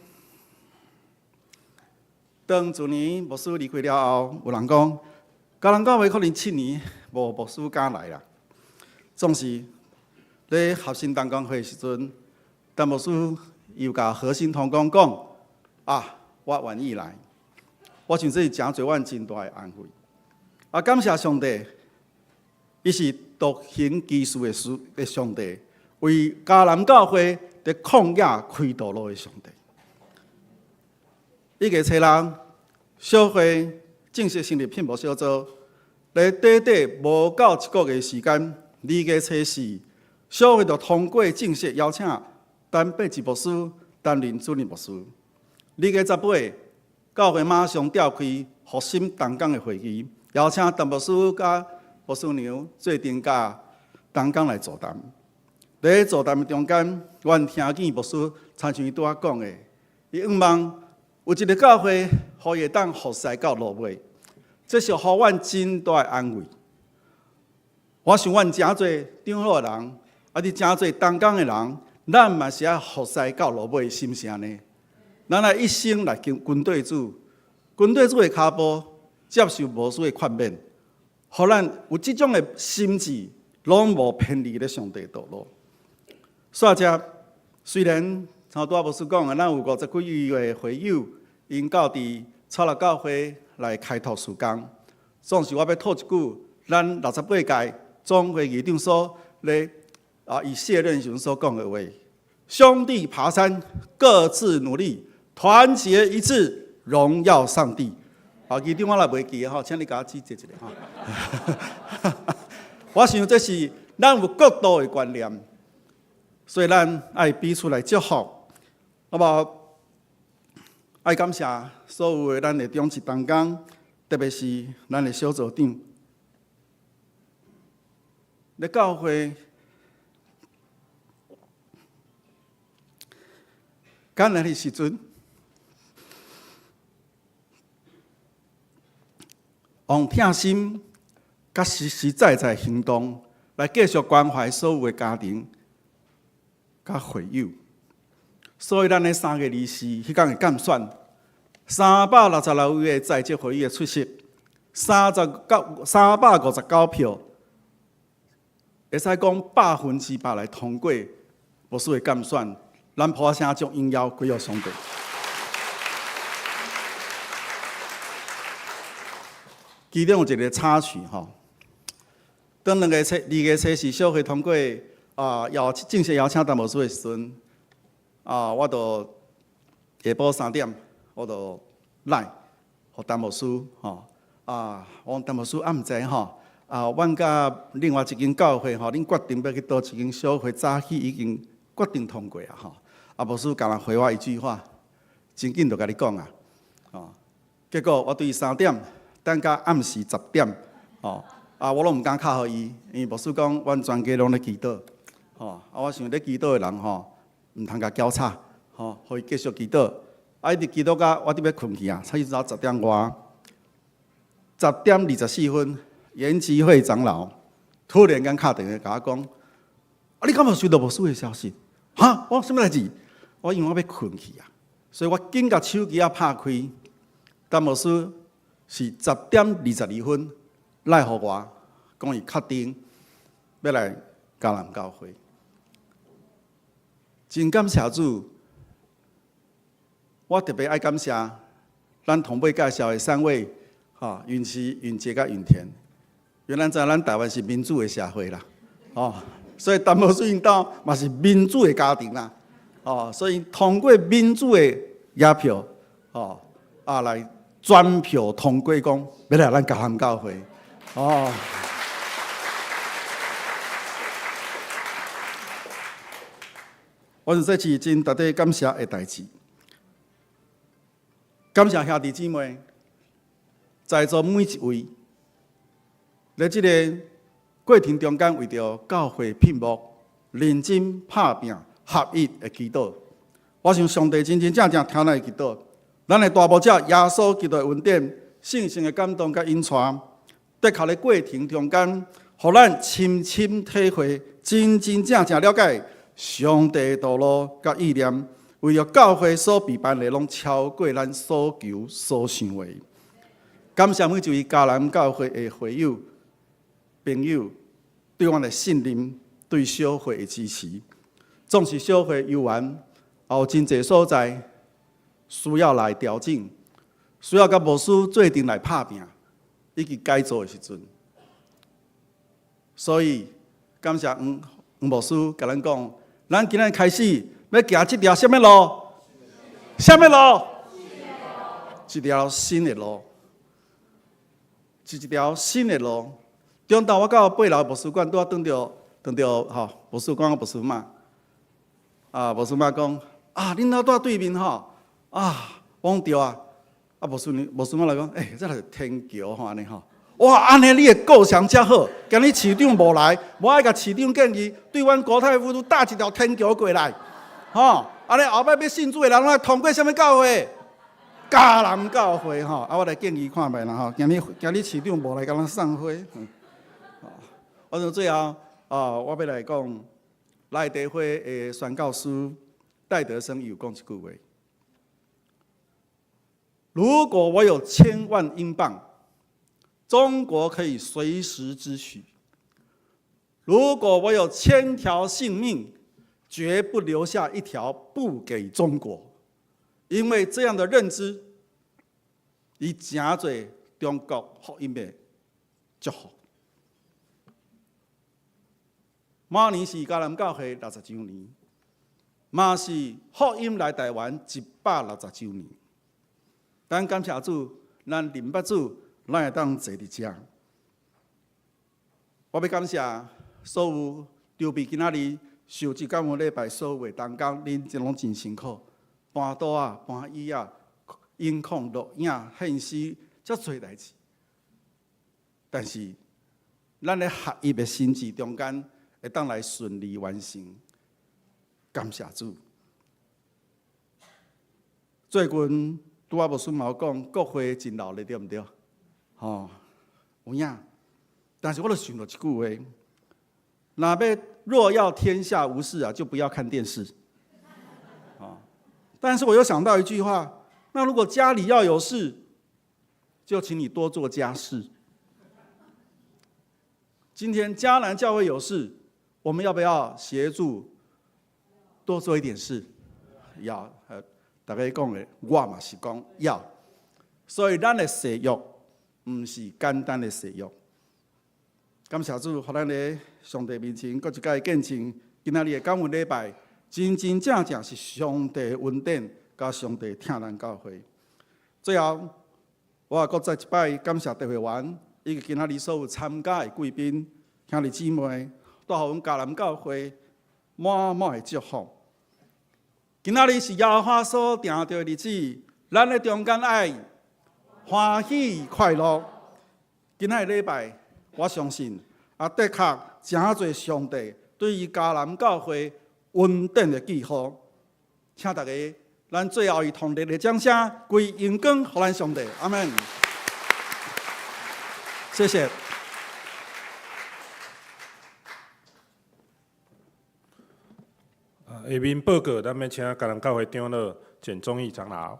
當去年牧師離開了後，有人講，嘉南教會可能7年無牧師敢來啦。總是咧合心同工會的時陣，陳牧師又共核心同工講：啊，我願意來。我想這是誠濟阮真大的安慰。啊，感謝上帝，伊是獨行奇事的事的上帝，為嘉南教會佇曠野開道路的上帝。1月初6，小會正式成立聘牧小組，咧短短無夠一個月時間，2月初4，小會就通過正式邀請陳伯志牧師擔任主任牧師。2月18，教會馬上召開復興同工的會議，邀請陳牧師佮牧師娘做陣佮同工來座談。佇座談的中間，阮聽見牧師親像伊拄仔講的，伊向望有一个教會，予伊會當服侍到落尾，這是予阮真大的安慰。我想阮誠濟長老的人，抑是誠濟同工的人，咱嘛是愛服侍到落尾，是毋是按呢？咱愛一生來跟跟綴主，跟綴主的跤步，接受牧師的勸勉，予咱有這種的心志，攏無偏離咧上帝道路。煞接雖然像拄仔牧師講的，咱有50幾位的會友，𪜶到佇草苁教會來開拓事工。總是我欲套一句，咱68屆總會議長所咧啊，伊卸任時陣所講的話：兄弟爬山，各自努力，團結一致，榮耀上帝。啊，議長我若袂記得吼，請你共我指正一下吼。我想這是咱有國度的觀念，所以咱愛彼此來祝福。那麼愛感謝所有的咱的長執同工，特別是咱的小組長。咧教會艱難的時陣，用疼心佮實實在在行動來繼續關懷所有的家庭佮會友。所以，咱咧3月24彼工的監選，366位的在職會友的出席，359票，會使講100%來通過牧師的監選。咱破聲將榮耀歸予上帝。其中有一个插曲吼，當2月初2月初四小會通過啊，邀正式邀請陳牧師的時陣，啊，我就下晡3點，我就來予陳牧師吼，啊，我講陳牧師啊，毋知吼，啊，阮佮另外一間教會吼，恁決定欲去佗一間小會，早起已經決定通過啊吼。啊，牧師敢若回我一句話，真緊就共你講啊，哦，結果我對3點等到暗時10點，吼，啊，我攏毋敢敲予伊，因為牧師講，阮全家攏咧祈禱，吼，啊，我想咧祈禱的人吼，毋通共攪吵，吼，予伊繼續祈禱，啊，一直祈禱到我佇欲睏去啊，差不多10點外，10點24分，研集會長老突然間敲電話共我講，啊，你敢無收到牧師的消息？哈，我啥物代誌？我因為我欲睏去啊，所以我緊共手機仔拍開，陳牧師是10點22分來予我，講伊確定欲來嘉南教會。真感謝主，我特別愛感謝咱頭尾介紹的三位，吼，雲慈、雲杰佮雲田。原來知咱台灣是民主的社會啦，哦，所以陳牧師𪜶兜嘛是民主的家庭啦，哦，所以通過民主的舉票，哦，啊來全票通過講，欲來咱嘉南教會，哦。我想這是真值得感謝的代誌，感謝兄弟姊妹，在座每一位，咧這个过程中間，為著教會聘牧，認真拍拚合一的祈禱。我想上帝真真正正聽咱的祈禱。咱的大牧者耶穌基督的恩典、聖神的感動佮引帶，的確咧過程中間，予咱深深體會，真真正正了解上帝的道路佮意念，為著教會所備辦的，攏超過咱所求所想的。感謝每一位迦南教會的會友、朋友對阮的信任、對小會的支持。總是小會猶原，也有真濟所在需要來調整，需要佮牧師做陣來拍拚，以及改造的時陣。所以感謝黃黃牧師共咱講，咱今仔開始欲行這條啥物路？啥物路？這條新的路。是一條新的路。中晝我到八樓牧師館，拄仔轉著轉著吼，牧師館牧師媽，啊，牧師媽講，啊，恁老住對面吼，啊，我講對啊，啊，牧師牧師媽來講，欸，這是天橋吼，按呢吼，哇，按呢你的構想遮好，今日市長無來，我愛共市長建議，對阮國泰府都搭一條天橋過來，吼，按呢後擺欲信主的人攏愛通過啥物教會？迦南教會吼，啊，我來建議看覓啦吼。今日今日市長無來共咱送花，我就最後啊，我欲來講，來地會的宣教師戴德生有講一句話：如果我有千萬英鎊，中國可以隨時支取；如果我有千條性命，絕不留下一條不給中國。因為這樣的認知，伊誠濟中國福音的祝福。明年是迦南教會六十週年，嘛是福音來台灣160週年。咱感謝主，咱認捌主，咱會當坐佇遮。我欲感謝所有籌備今仔日受這感恩禮拜所有的同工，恁真攏真辛苦。搬桌仔、搬椅仔、音控、錄影、現實，遮濟代誌。但是，咱咧合一的心志中間，會當來順利完成。感謝主。最近拄仔牧師嘛有講，國會真鬧熱，對毋對？吼，有影。但是我就想著一句話：若欲若要天下無事啊，就不要看電視。但是我又想到一句話：那如果家裡要有事，就請你多做家事。今天迦南教會有事，我們要不要協助多做一點事？要，大家講的，我嘛是講要。所以咱的誓約毋是簡單的誓約。感謝主，予咱佇上帝面前，閣一擺見證，今仔日的感恩禮拜。真真正正是上帝恩典，佮上帝疼咱教會。最後，我閣再一擺感謝特會員，以及今仔日所有參加的貴賓、兄弟姊妹，帶予阮迦南教會滿滿的祝福。今仔日是耶和華所定的日子，咱的中間愛歡喜快樂。今仔日禮拜，我相信啊，的確誠濟上帝對於迦南教會恩典的記號，請大家，咱最後以同熱烈掌聲，歸榮光予咱上帝，阿們。謝謝。下面報告，咱欲請迦南教會長老簡忠義長老。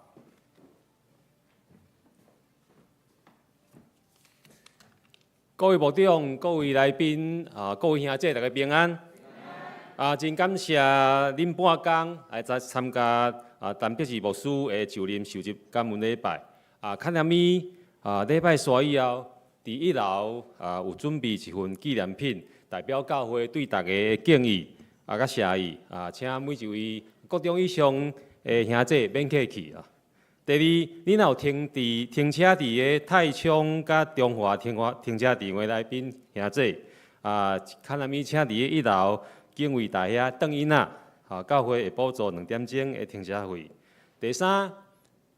各位牧長、各位來賓啊，各位兄姐，大家平安。啊，真感謝恁半工來參參加啊，陳碧志牧師的就任受職感恩禮拜。啊，看啥物啊？禮拜煞以後，佇一樓啊有準備一份紀念品，代表教會對大家的敬意啊，佮謝意啊，請每一位國中以上的兄姐免客氣啊。第二，恁若有停佇停車佇个太倉佮中華停華停車場的來賓兄姐啊，看啥物請佇个一樓。警衛台遐轉囡仔，哈，教會會補助兩點鐘的停車費。第三，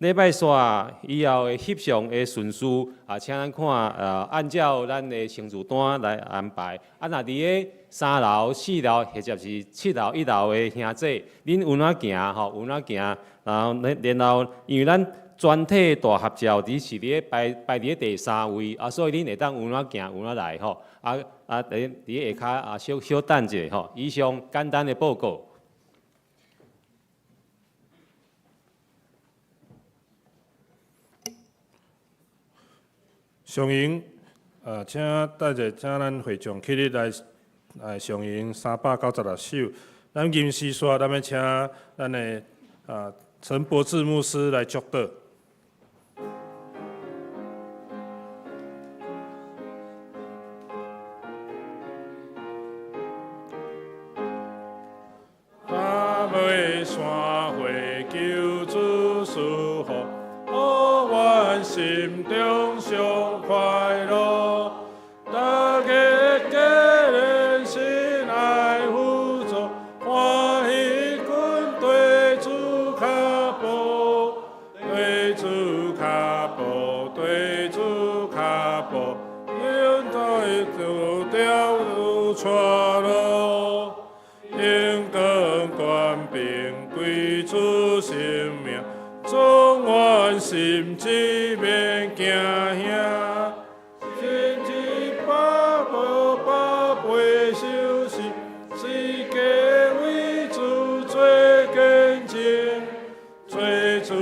禮拜煞以後的翕相的順序啊，請咱看按照咱的成就單來安排。啊，若佇个三樓、四樓或者是七樓、一樓的兄弟，恁有哪行吼？有哪行？然後，然後因為咱全體大合照佇是佇咧排排佇咧第三位啊，所以恁會當有哪行有哪來吼。啊啊，佇佇下跤啊，小小等者吼。以上簡單的報告。上營，請等者，請咱會長起立來，來上營396首。咱吟詩煞，咱欲請咱的陳博智牧師來祝禱。達味山會求主賜福，予阮心中上快樂。大家皆連心愛扶助，歡喜跟對主跤步，對主跤步，對主跤步，永對主條路帶路。榮光權柄歸主聖名，總願心志免驚嚇。神蹟百步百倍修飾，世界為主做見證，做主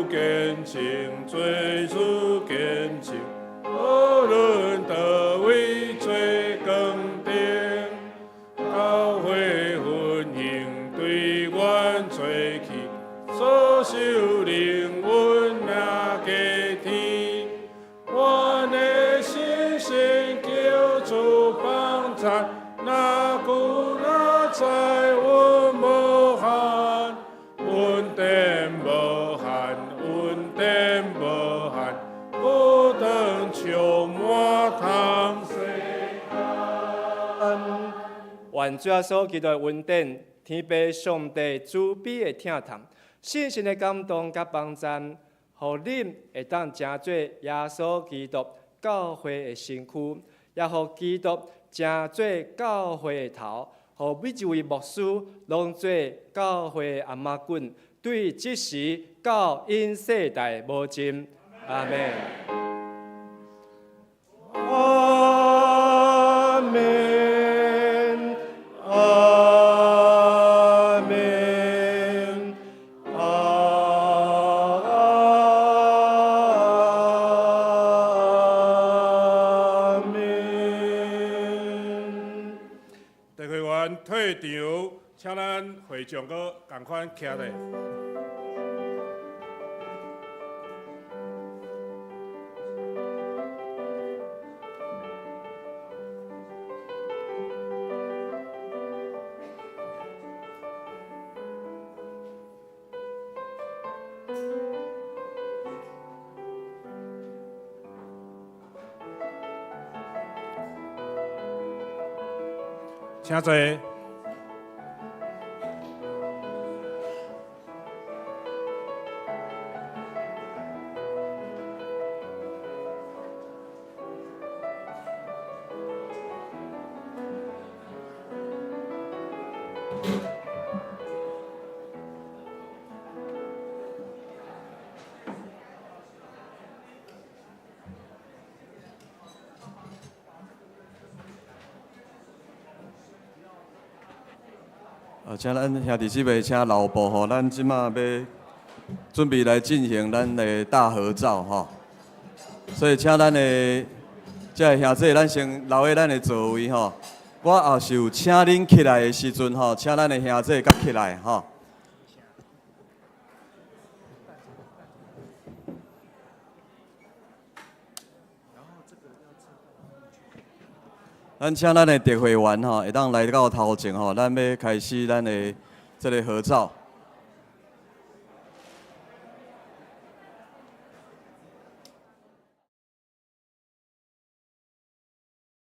見證，做主見證，無論佗位做光燈，教會奮興對阮做起，所受靈恩若加添。阮的信心求主幫贊，若久若在阮無憾，恩典無限，恩典無限，孤單充滿通世間。願主耶穌基督的恩典，天父上帝慈悲的疼痛，聖神的感動佮幫贊，予恁會當成做耶穌基督教會的身軀，也予基督成做教會的頭，予每一位牧師攏做教會的頷仔頸，對這時到永世代無盡。阿們。阿們，阿們，阿們。特會員退場，請咱會長閣仝款徛咧。請坐。請咱兄弟姊妹請留步吼，咱這馬欲準備來進行咱的大合照吼，所以請咱的這个兄弟，咱先留佇咱的座位吼。我後是有請恁起來的時陣吼，請咱的兄弟佮起來吼。咱請咱的特會員吼，會當來到頭前吼，咱欲開始咱的這个合照。